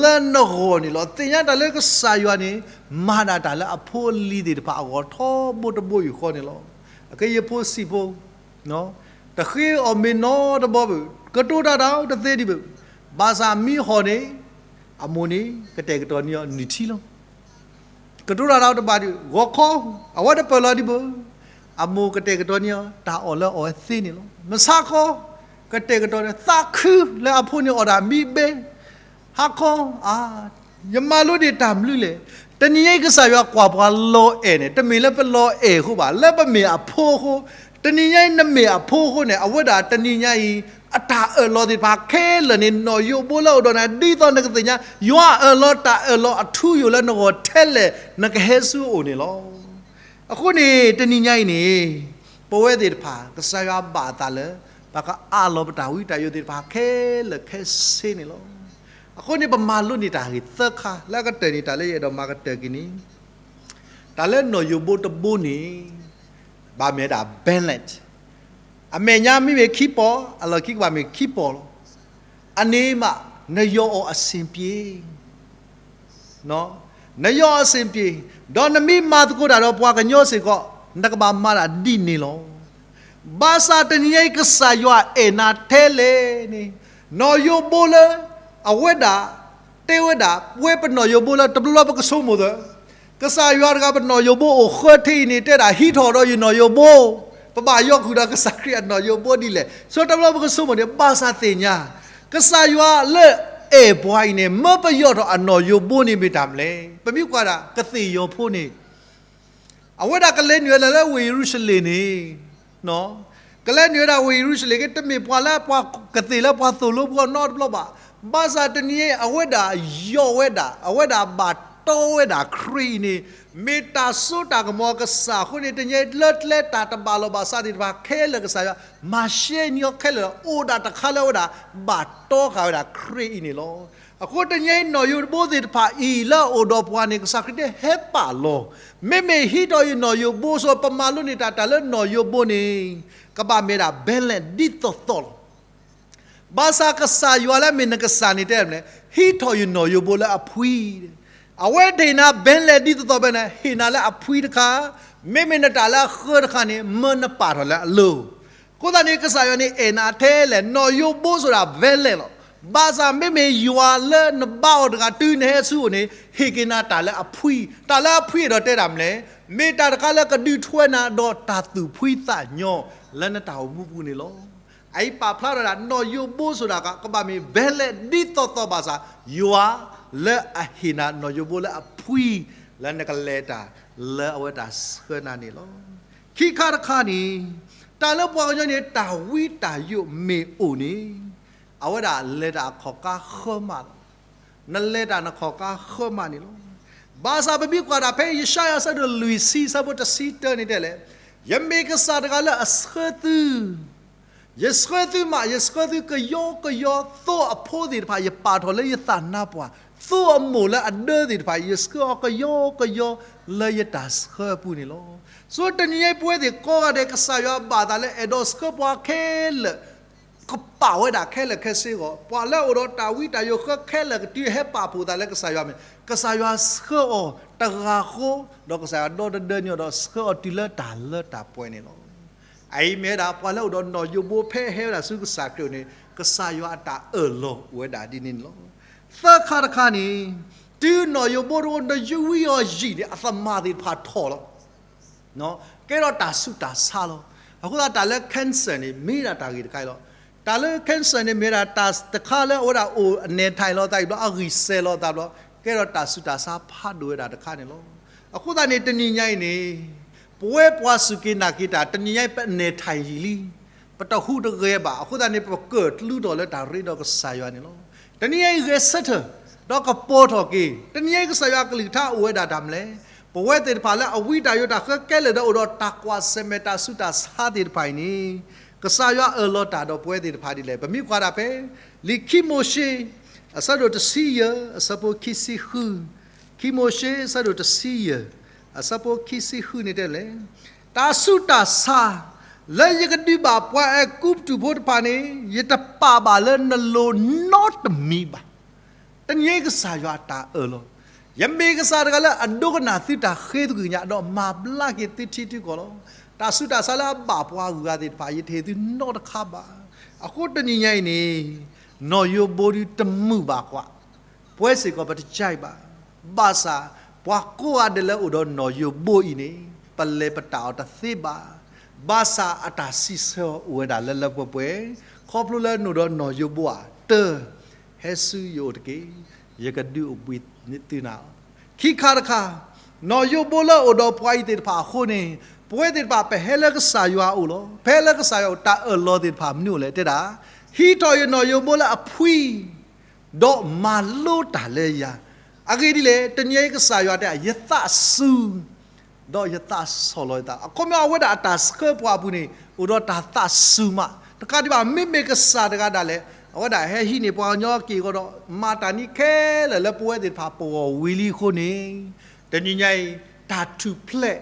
လၢနဂီၢ်န့ၣ်လီၤ. သ့ၣ်ညါတၢ်လၢကစၢ်ယွၤန့ၣ် မၤဒၣ်တၢ်လၢအဖိအလံၤသ့ၣ်တဖၣ်အဂီၢ် ထီဘိတဘိယူၢ်ဃီန့ၣ်လီၤ. အကဲယဖိဆံးဖိ တဃ့အီၣ်မ့ၤနီတဘျီဘၣ်, ကတိၤတၢ်ဒီးတသ့ဒံးဘၣ်. ဘၣ်ဆၣ်မ့ၢ်ဟီၣ်န့ၣ် အမိၢ်န့ၣ် ကတဲာ်ကတီၤန့ၢ်အီၤနုၢ်ထံလီၤ. ကတိၤတၢ်ဒီးတဘၣ်ဒံး, ဂီၤခီ အဝဲတပၢၢ်လီၤဒံးဘၣ်, အမိၢ်ကတဲာ်ကတီၤန့ၢ်အီၤ တၢ်အီၣ်လၢအအီၣ်ဝဲသ့န့ၣ်လီၤ. မဆါခီ ကတဲာ်ကတီၤန့ၢ် သးခုလၢအဖိန့ၣ်အီၣ်တၢ်မံဘဲ ဟါခီ, အါ, ယမၤလိန့ၢ်တၢ်မနုၤလဲၣ်. တနံၤညါအံၤ ကစၢ်ယွၤကွၢ်ပှၤလီၤအဲၣ်န့ၣ် တမ့ၢ်လၢပလီၤအဲၣ်အဃိဘၣ်, လၢပမ့ၢ်အဖိအဃိ. တနံၤညါအံၤ နမ့ၢ်အဖိအဃိန့ၣ် အဝဲဒၣ်တနံၤညါအံၤ အတၢ်အၢၣ်လီၤသ့ၣ်တဖၣ်ခဲလၢာ်န့ၣ် နီၢ်ယိးဘိလၢအိၣ်ဒီးနၤ ဒ်သိးနကသ့ၣ်ညါ ယွၤအၢၣ်လီၤတၢ်အၢၣ်လီၤအထူအယိာ်လၢနဂီၢ်ထဲလဲၣ် နကဟဲဆူအအိၣ်န့ၣ်လီၤ. အဃိန့ၣ် တနံၤညါအံၤန့ၣ် ပဝဲသ့ၣ်တဖၣ် ကစၢ်ယွၤဘၣ်အသးလၢ ပကအးလီၤပတၢ်ဝံတၢ်ယိးသ့ၣ်တဖၣ်ခဲလၢာ်ခဲဆ့န့ၣ်လီၤ. အဃိန့ၣ် ပမၤလိန့ၢ်တၢ်ဂ့ၢ်သၢခါ လၢအကတၢၢ်န့ၣ် တၢ်လၢယအဲၣ်ဒိးမၤကတၢၢ်က့ၤန့ၣ် တၢ်လၢနီၢ်ယိးဘိတဘိန့ၣ် ဘၣ်မ့ၢ်ဝဲဒၣ် balance, အမဲာ်ညါမ့မ့ၢ်ခံပီၢ် အလီၢ်ခံကဘၣ်မ့ၢ်ခံပီၢ်လီၤ. အန့ၣ်မး နယီၤအီၤအဆင်ပြေ နယီၤအီၤအဆင်ပြေ, ဒီးနမ့ၢ်မၤသကိးတၢ်ဒီးပှၤကညီစ့ၢ်ကီး နကဘၣ်မၤတၢ်ဒ်န့ၣ်လီၤ. ဘၣ်ဆၣ်တနံၤညါအံၤ ကစၢ်ယွၤအဲၣ်နၤထဲလဲၣ်န့ၣ်, နီၢ်ယိးဘိလၢ အဝဲဒၣ် တဲဝဲဒၣ် ပဝဲပနီၢ်ယိးဘိလၢတဘျီဘျီပကဆိကမိၣ်သ့ ကစၢ်ယွၤတဂၤ ပနီၢ်ယိးဘိအိၣ်ဃၢထံအံၤန့ၣ် တဲဒၣ်ဟံးထီၣ်ဒီးယနီၢ်ယိးဘိ, ပဘၣ်ယီၢ်ကွံာ်ဒီးကစၢ်ခရံာ်အနီၢ်ယိးဘိဒ်လဲၣ်. ဆိတဘျီပကဆိကမိၣ်န့ၣ် ဘၣ်ဆၣ်သ့ၣ်ညါ ကစၢ်ယွၤလၢအဲၣ်ပှၤအံၤန့ၣ် မၢပယီၢ်ထီၣ်အနီၢ်ယိးဘိန့ၣ်မ့ၢ်တၢ်မနုၤလဲၣ်. ပမ့ၢ်ကွၢ်ဒၣ်ကသ့ၣ်ယီၤဖိန့ၣ် အဝဲဒၣ်ကလဲၤနုာ်ဝဲဒၣ်လၢဝ့ၢ်ယရူၤၡလ့ၣ်န့ၣ်, ကလဲၤနုာ်ဝဲဒၣ်ဝ့ၢ်ယရူၤၡလ့ၣ် ကတမ့ၢ်ပှၤလၢပှၤကသ့ၣ်လၢပှၤသိၣ်လိပှၤနီတဘျီဘၣ်. ဘၣ်ဆၣ်တနံၤအံၤ အဝဲဒၣ်ယီၢ်ဝဲဒၣ် အဝဲဒၣ်ဘၣ်တီဝဲဒၣ်ခရံာ်အံၤန့ၣ် မ့ၢ်တၢ်စိတၢ်ကမီၤအကစၢ်အဃိန့ၣ် တနံၤအံၤလၢကျဲတၢ်တဘၣ်လိာ်ဘၣ်စးသ့ၣ်တဖၣ်ခဲလၢာ် ကစၢ်ယွၤမၤရှဲန့ၢ်အီၤခဲလၢာ်လီၤ. အိၣ်ဒၣ်တခါလၢအဝဲဒၣ်ဘၣ်တီဃာ်ဝဲဒၣ်ခရံာ်အံၤန့ၣ်လီၤ. အဃိတနံၤအံၤ နီၢ်ယိးဘိသ့ၣ်တဖၣ်အံၤလၢအအိၣ်ဒီးပှၤန့ၣ် ကစၢ်ခရံာ်တဲဟဲပာ်လီၤ. မ့မ့ၢ်ဟံးထီၣ်ယနီၢ်ယိးဘိ ဆိပမၤလိန့ၢ်တၢ် တၢ်လၢနီၢ်ယိးဘိန့ၣ် ကဘၣ်မ့ၢ်ဒၣ် balance ဒ်သိးသိးလီၤ. ဘၣ်ဆၣ်ကစၢ်ယွၤလၢအမ့ၢ်နကစၢ်န့ၣ်တဲမနုၤလဲၣ်, ဟံးထီၣ်ယနီၢ်ယိးဘိလၢအဖှံ, အဝဲတဟ့ၣ်နၤ balance ဒ်သိးသိးဘၣ်န့ၣ် ဟ့ၣ်နၤလၢအဖှံတခါ, မ့မ့ၢ်နတၢ်လၢအဃၢတခါန့ၣ် မၢနပာ်ထီၣ်လၢအလိၤ. အဃိသတးန့ၣ် ကစၢ်ယွၤန့ၣ်အဲၣ်နၤထဲလဲၣ်, နီၢ်ယိးဘိဆိဒၣ် balance လီၤ. ဘၣ်ဆၣ်မ့မ့ၢ်ယွၤလၢနဘါအီၤတဂၤတုၤနဟဲဆူအအိၣ်န့ၣ် ဟ့ၣ်က့ၤနၤတၢ်လၢအဖှံ, တၢ်လၢအဖှံဒီးတဲတၢ်မနုၤလဲၣ်, မ့ၢ်တၢ်တခါလၢကဒုးထွဲနၤဒီးတၢ်သူၣ်ဖှံသးညီလၢနတၢ်အိၣ်မူပူၤန့ၣ်လီၤ. အအံၤပာ်ဖျါထီၣ်ဒၣ် နီၢ်ယိၤဘိဆိဒၣ်ကး ကဘၣ်မ့ၢ်ဘဲလဲၣ်ဒ်သိးသိးဘၣ်ဆၣ် ယွၤလၢအဟ့ၣ်နၤနီၢ်ယိၤဘိလၢအဖှံ လၢနကလဲၤတၢ်လၢအဝဲတၢ်ဆှၢနၤန့ၣ်လီၤ. ခံခါတခါန့ၣ် တၢ်လၢပှၤကညီန့ၣ် တၢ်ဝံတၢ်ယိးမ့ၢ်အိၣ်န့ၣ် အဝဲဒၣ်လဲၤတၢ်အခီၣ်ကါဃၢမးလီၤ. နလဲၤတၢ်နခီၣ်ကါဃၢမးန့ၣ်လီၤ. ဘၣ်ဆၣ်ပမ့ၢ်ကွၢ်တၢ်ဖဲယၡါယၤအဆၢဒိၣ်လွံၢ်ဆံ အဆၢဖိတဆံတၢန့ၣ်တဲလဲၣ်, ယမ့ၢ်ကစၢ်တဂၤလၢအဆှၢသု ယဆှၢသုမး, ယဆှၢသုကယီကယီ, သိအဖိသ့ၣ်တဖၣ် ယပာ်ထီၣ်လၢယသးနါပှၢ်, သိအမိၢ်လၢအဒၢသ့ၣ်တဖၣ် ယဆှၢအီၤကယီကယီ လၢယတၢ်ဆှၢအပူၤန့ၣ်လီၤ. ဆိတနံၤညါအံၤ ပဝဲသ့ၣ်ကိးဂၤဒဲး ကစၢ်ယွၤဘၣ်သးလၢအဲၣ်ဒိးဆှၢပှၤခဲလၢာ် ကပာ်ဝဲဒၣ်ခဲလၢာ်ခဲဆ့အဂီၢ်, ပှၤလၢအိၣ်ဒီးတၢ်ဝံတၢ်ယိးဃၢခဲလၢာ်ကတုၤဟဲပာ်ဖှိၣ်သးလၢကစၢ်ယွၤမ့ၢ် ကစၢ်ယွၤဆှၢအီၤတဂၤဃီ, ဒီးကစၢ်ယွၤဒီတဒၢန့ၢ်အီၤဒီးဆှၢအီၤတုၤလၢတၢ်လၢတၢ်ပှဲၤန့ၣ်လီၤ. အအံၤမ့ၢ်ဝဲဒၣ် ပှၤလၢအိၣ်ဒီးနီၢ်ယိၤဘိဖဲဟဲဝဲဒၣ်ဆူကစၢ်ခရံာ်န့ၣ် ကစၢ်ယွၤအတၢ်အၢၣ်လီၤအိၣ်ဝဲဒၣ်ဒ်န့ၣ်န့ၣ်လီၤ. သၢခါတခါန့ၣ် တုၤနီၢ်ယိၤဘိတအိၣ် နယုၢ်ဝံအီၤယံာ်န့ၣ် အသမၢ်သ့ၣ်တဖၣ်ထီၣ်လီၤ. ကဲထီၣ်တၢ်ဆူးတၢ်ဆါလီၤ. အဃိသတးတၢ်လၢ cancer န့ၣ် မ့ၢ်ဒၣ်တၢ်ဂ့ၢ်တခါအံၤလီၤ. တၢ်လၢ cancer န့ၣ် မ့ၢ်ဒၣ်တၢ်တခါလၢအဝဲဒၣ်အိၣ်အနဲၣ်ထၢၣ်လီၤသးအံၤဘျီ အဂံၢ်စဲၤလီၤသးဘျီ ကဲထီၣ်တၢ်ဆူးတၢ်ဆါဖးဒိၣ်ဝဲဒၣ်တခါန့ၣ်လီၤ. အဃိသတးန့ၣ် တနံၤညါအံၤန့ၣ် ပဝဲပှၤစူၢ်က့ၤနာ်က့ၤတၢ် တနံၤညါအံၤပနဲၣ်ထၢၣ်ယံာ်လံ ပတဟူးတဂဲၤဘၣ်. အဃိသတးန့ၣ် ပကၢၣ်ကျူထီၣ်လၢတၢ်ရ့ဒီးကစၢ်ယွၤန့ၣ်လီၤ. တနံၤညါအံၤဂဲၤဆၢထၢၣ် ဒီးကပီၤထီၣ်က့ၤ တနံၤညါအံၤကစၢ်ယွၤအကလုၢ်ကထါအိၣ်ဝဲဒၣ်တၢ်မနုၤလဲၣ်. ပဝဲသ့ၣ်တဖၣ်လၢအဝံတၢ်ယိးတၢ်ဃၢခဲလၢာ်ဒီးအိၣ်ဒီးတၢ်ကွၢ်ဆၢၣ်မဲာ်တၢ်ဆူးတၢ်ဆါသ့ၣ်တဖၣ်အံၤန့ၣ် ကစၢ်ယွၤအၢၣ်လီၤတၢ်ဒီးပဝဲသ့ၣ်တဖၣ်ဒ်လဲၣ်. ပမ့ၢ်ကွၢ်ဒၣ်ဖဲ လံာ်ခံမိၤၡ့ အဆၢဒိၣ်တဆံယဲၢ် အဆၢဖိခံဆံဃု, ခံမိၤၡ့ အဆၢဒိၣ်တဆံယဲၢ် အဆၢဖိခံဆံဃုန့ၣ်တဲလဲၣ်, တၢ်ဆူးတၢ်ဆါ လၢယကဒုးဘၣ်ပှၤအဲၤကူပတူးဖိတဖၣ်န့ၣ် ယတပာ်ဘၣ်လၢနလိၤနီတမံၤဘၣ်. တနံၤညါအံၤကစၢ်ယွၤအတၢ်အၢၣ်လီၤ, ယမ့ၢ်ကစၢ်တဂၤလၢအဒိကနၣ်သုတၢ်ဃ့သကွံၢ်ညါ ဒီးမၤဘျါက့ၤသုထံသုကီၢ်လီၤ. တၢ်ဆူးတၢ်ဆါလၢအဘၣ်ပှၤဂုၤဂၤသ့ၣ်တဖၣ် ယတဟ့ၣ်သုနီတခါဘၣ်. အဃိတနံၤညါအံၤန့ၣ် နီၢ်ယိၤဘိဒုတမုာ်ဘၣ်ကွၢ် ပဝဲစ့ၢ်ကီးပတကၢအံၤဘၣ်. ဘၣ်ဆၣ် ပှၤကိးဂၤဒဲးလၢအိၣ်ဒီးနီၢ်ယိၤဘိအံၤန့ၣ် ပလဲၤပတၢ်အီၤတသ့ဘၣ်. ဘၣ်ဆၣ်အတၢ်စံးဆၢအီၤအိၣ်ဝဲဒၣ်လၢလၢပှဲၤပှဲၤ, ခီဖျိလၢနအိၣ်ဒီးနီၢ်ယိၤဘိဧါ, တၢ ဟဲဆူယအိၣ်တက့ၢ်, ယကဒုးအိၣ်ဘှံးသုနၤလီၤ. ခံခါတခါ, နီၢ်ယိၤဘိလၢအိၣ်ဒီးပှၤအံၤသ့ၣ်တဖၣ်အဃိန့ၣ် ပဝဲသ့ၣ်တဖၣ်ပဟဲလၢကစၢ်ယွၤအအိၣ်လီၤ. ပဟဲလၢကစၢ်ယွၤအအိၣ် တၢ်အၢၣ်လီၤသ့ၣ်တဖၣ်မနုၤအိၣ်လဲၣ်တဲဒၣ်, ဟံးထီၣ်ယနီၢ်ယိၤဘိလၢအဖှံ ဒီးမၤလိတၢ်လၢယၤ. အဂ့ၢ်ဒ်လဲၣ်, တနံၤအံၤကစၢ်ယွၤတဲ ယသးစူၤ ဒီးယသးဆီၣ်လီၤယသး. အခီပညီ အဝဲဒၣ်အတၢ်ဆှၢပှၤအပူၤန့ၣ် အိၣ်ဒီးတၢ်သးစူၤမး. တကးဒံးဘၣ် မ့မ့ၢ်ကစၢ်တဂၤဒၣ်လဲာ် အဝဲဒၣ်ဟဲဟံးန့ၢ်ပှၤကညီက့ၢ်အဂီၤဒီး မၤတၢ်နံၤခဲလၢာ်လၢပဝဲသ့ၣ်တဖၣ်ပဂီၢ်ဝံၤလံအဃိန့ၣ်, တနံၤညါအံၤ တၢ်ထူၣ်ဖျဲး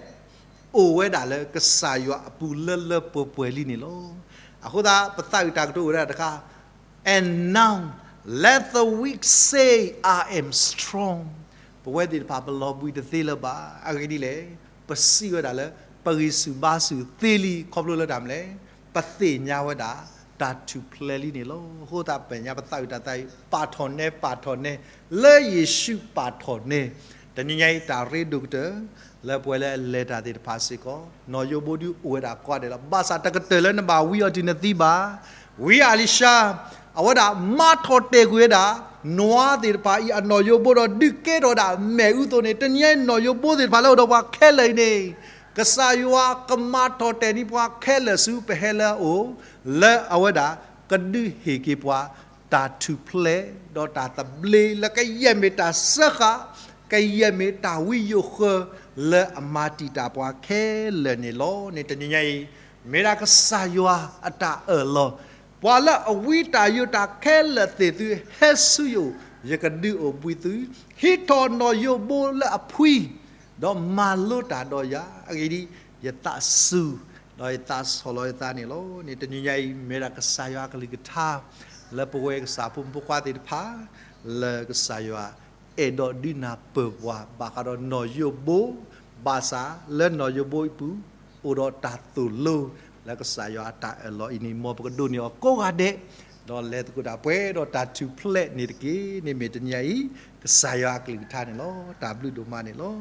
အိၣ်ဝဲဒၣ်လၢကစၢ်ယွၤအပူၤလၢလၢပှဲၤပှဲၤလံန့ၣ်လီၤ. အဃိသတး ပသးအုးတၢ်ကတိၤအိၣ်ဝဲဒၣ်တခါ, And now let the weak say, I am strong. ပဝဲသ့ၣ်တဖၣ်ပလီၤဘှံးတသ့လၢၤဘၣ်. အဂ့ၢ်ဒ်လဲၣ်, ပစံးဝဲဒၣ်လၢ ပဂံၢ်ဆူၣ်ဘါဆူၣ်သ့လံ ခီဖျိလၢတၢ်မနုၤလဲၣ်, ပသ့ၣ်ညါဝဲဒၣ် တၢ်ထူၣ်ဖျဲးလံန့ၣ်လီၤ. အဃိသတး ပညါပသးအုးတၢ်သးအံၤ ပာ်ထီၣ်နဲ ပာ်ထီၣ်နဲ လၢယ့ၣ်ၡူးပာ်ထီၣ်နဲ တနံၤညါအံၤ တၢ်ရ့ဒိၣ်ကတၢၢ် လၢပဝဲလၢအလဲၤတၢ်သ့ၣ်တဖၣ်စ့ၢ်ကီး နီၢ်ယိၤဘိဒုးအိၣ်ဝဲဒၣ်ကိးဂၤဒဲးလီၤ. ဘၣ်ဆၣ်တကတၢၢ်လၢနဘၣ်ဝံအီၤတုၤနသံဘၣ်. ဝံအၤလံၤၡါ အဝဲဒၣ်မၤထီၣ်တဲာ်ကွံာ်ဝဲဒၣ် နွါသ့ၣ်တဖၣ်အံၤ အနီၢ်ယိၤဘိဒီးဒုးကဲထီၣ်ဝဲဒၣ်မ့ၣ်အူအသိးန့ၣ်, တနံၤညါအံၤနီၢ်ယိၤဘိသ့ၣ်တဖၣ်လၢအိၣ်ဒီးပှၤခဲလၢာ်အံၤန့ၣ် ကစၢ်ယွၤကမၤထီၣ်တဲာ်န့ၢ်ပှၤခဲလၢာ်ဆူပဟဲလၢအအိၣ် လၢအဝဲဒၣ် ကဒုးဟ့ၣ်က့ၤပှၤ တၢ်ထူၣ်ဖျဲး ဒီးတၢ်သဘျ့လၢကယဲၢ်မ့ၢ်တၢ်စၢဃာ်, ကယဲၢ်မ့ၢ်တၢ်ဝံယိာ်ဃၢ လၢအမၤတံာ်တာ်ပှၤခဲလၢာ်န့ၣ်လီၤ. န့ၣ်တနံၤညါအံၤ မ့ၢ်ဒၣ်ကစၢ်ယွၤအတၢ်အၢၣ်လီၤ, ပှၤလၢအဝံတၢ်ယိးတၢ်ခဲလၢာ်သ့ၣ်သု ဟဲဆူယအိၣ်, ယကဒုးအိၣ်ဘှံးသု, ဟံးထီၣ်နီၢ်ယိၤဘိလၢအဖှံ ဒီးမၤလိတၢ်ဒီးယၤ, အဂ့ၢ်ဒ်အံၤ, ယသးစူၤ, ဒီးယသးဆီၣ်လီၤယသးန့ၣ်လီၤ. န့ၣ်တနံၤညါအံၤ မ့ၢ်ဒၣ်ကစၢ်ယွၤအကလုၢ်ကထါ လၢပဝဲကစၢ်ဖိမုၣ်ဖိခွါသ့ၣ်တဖၣ်, လၢကစၢ်ယွၤအဲၣ်ဒိးဒုးနၢ်ပၢၢ်ပှၤ ဘၣ်ဃးဒီးနီၢ်ယိၤဘိ, ဘၣ်ဆၣ်လၢနီၢ်ယိၤဘိအံၤပူၤ အိၣ်ဒီးတၢ်သိၣ်လိ လၢကစၢ်ယွၤအတၢ်အၢၣ်လီၤအံၤန့ၣ် မ်ပကဒိးန့ၢ်အီၤကိးဂၤဒဲး ဒီးလဲၤသကိးတၢ်ပှဲၤဒီးတၢ်ထူၣ်ဖျဲးန့ၣ်တက့ၢ်. န့ၣ်မ့ၢ်တနံၤအံၤ ကစၢ်ယွၤအကလုၢ်ကထါန့ၣ်လီၤ. တၢ်ဘျုးဒိၣ်မးန့ၣ်လီၤ.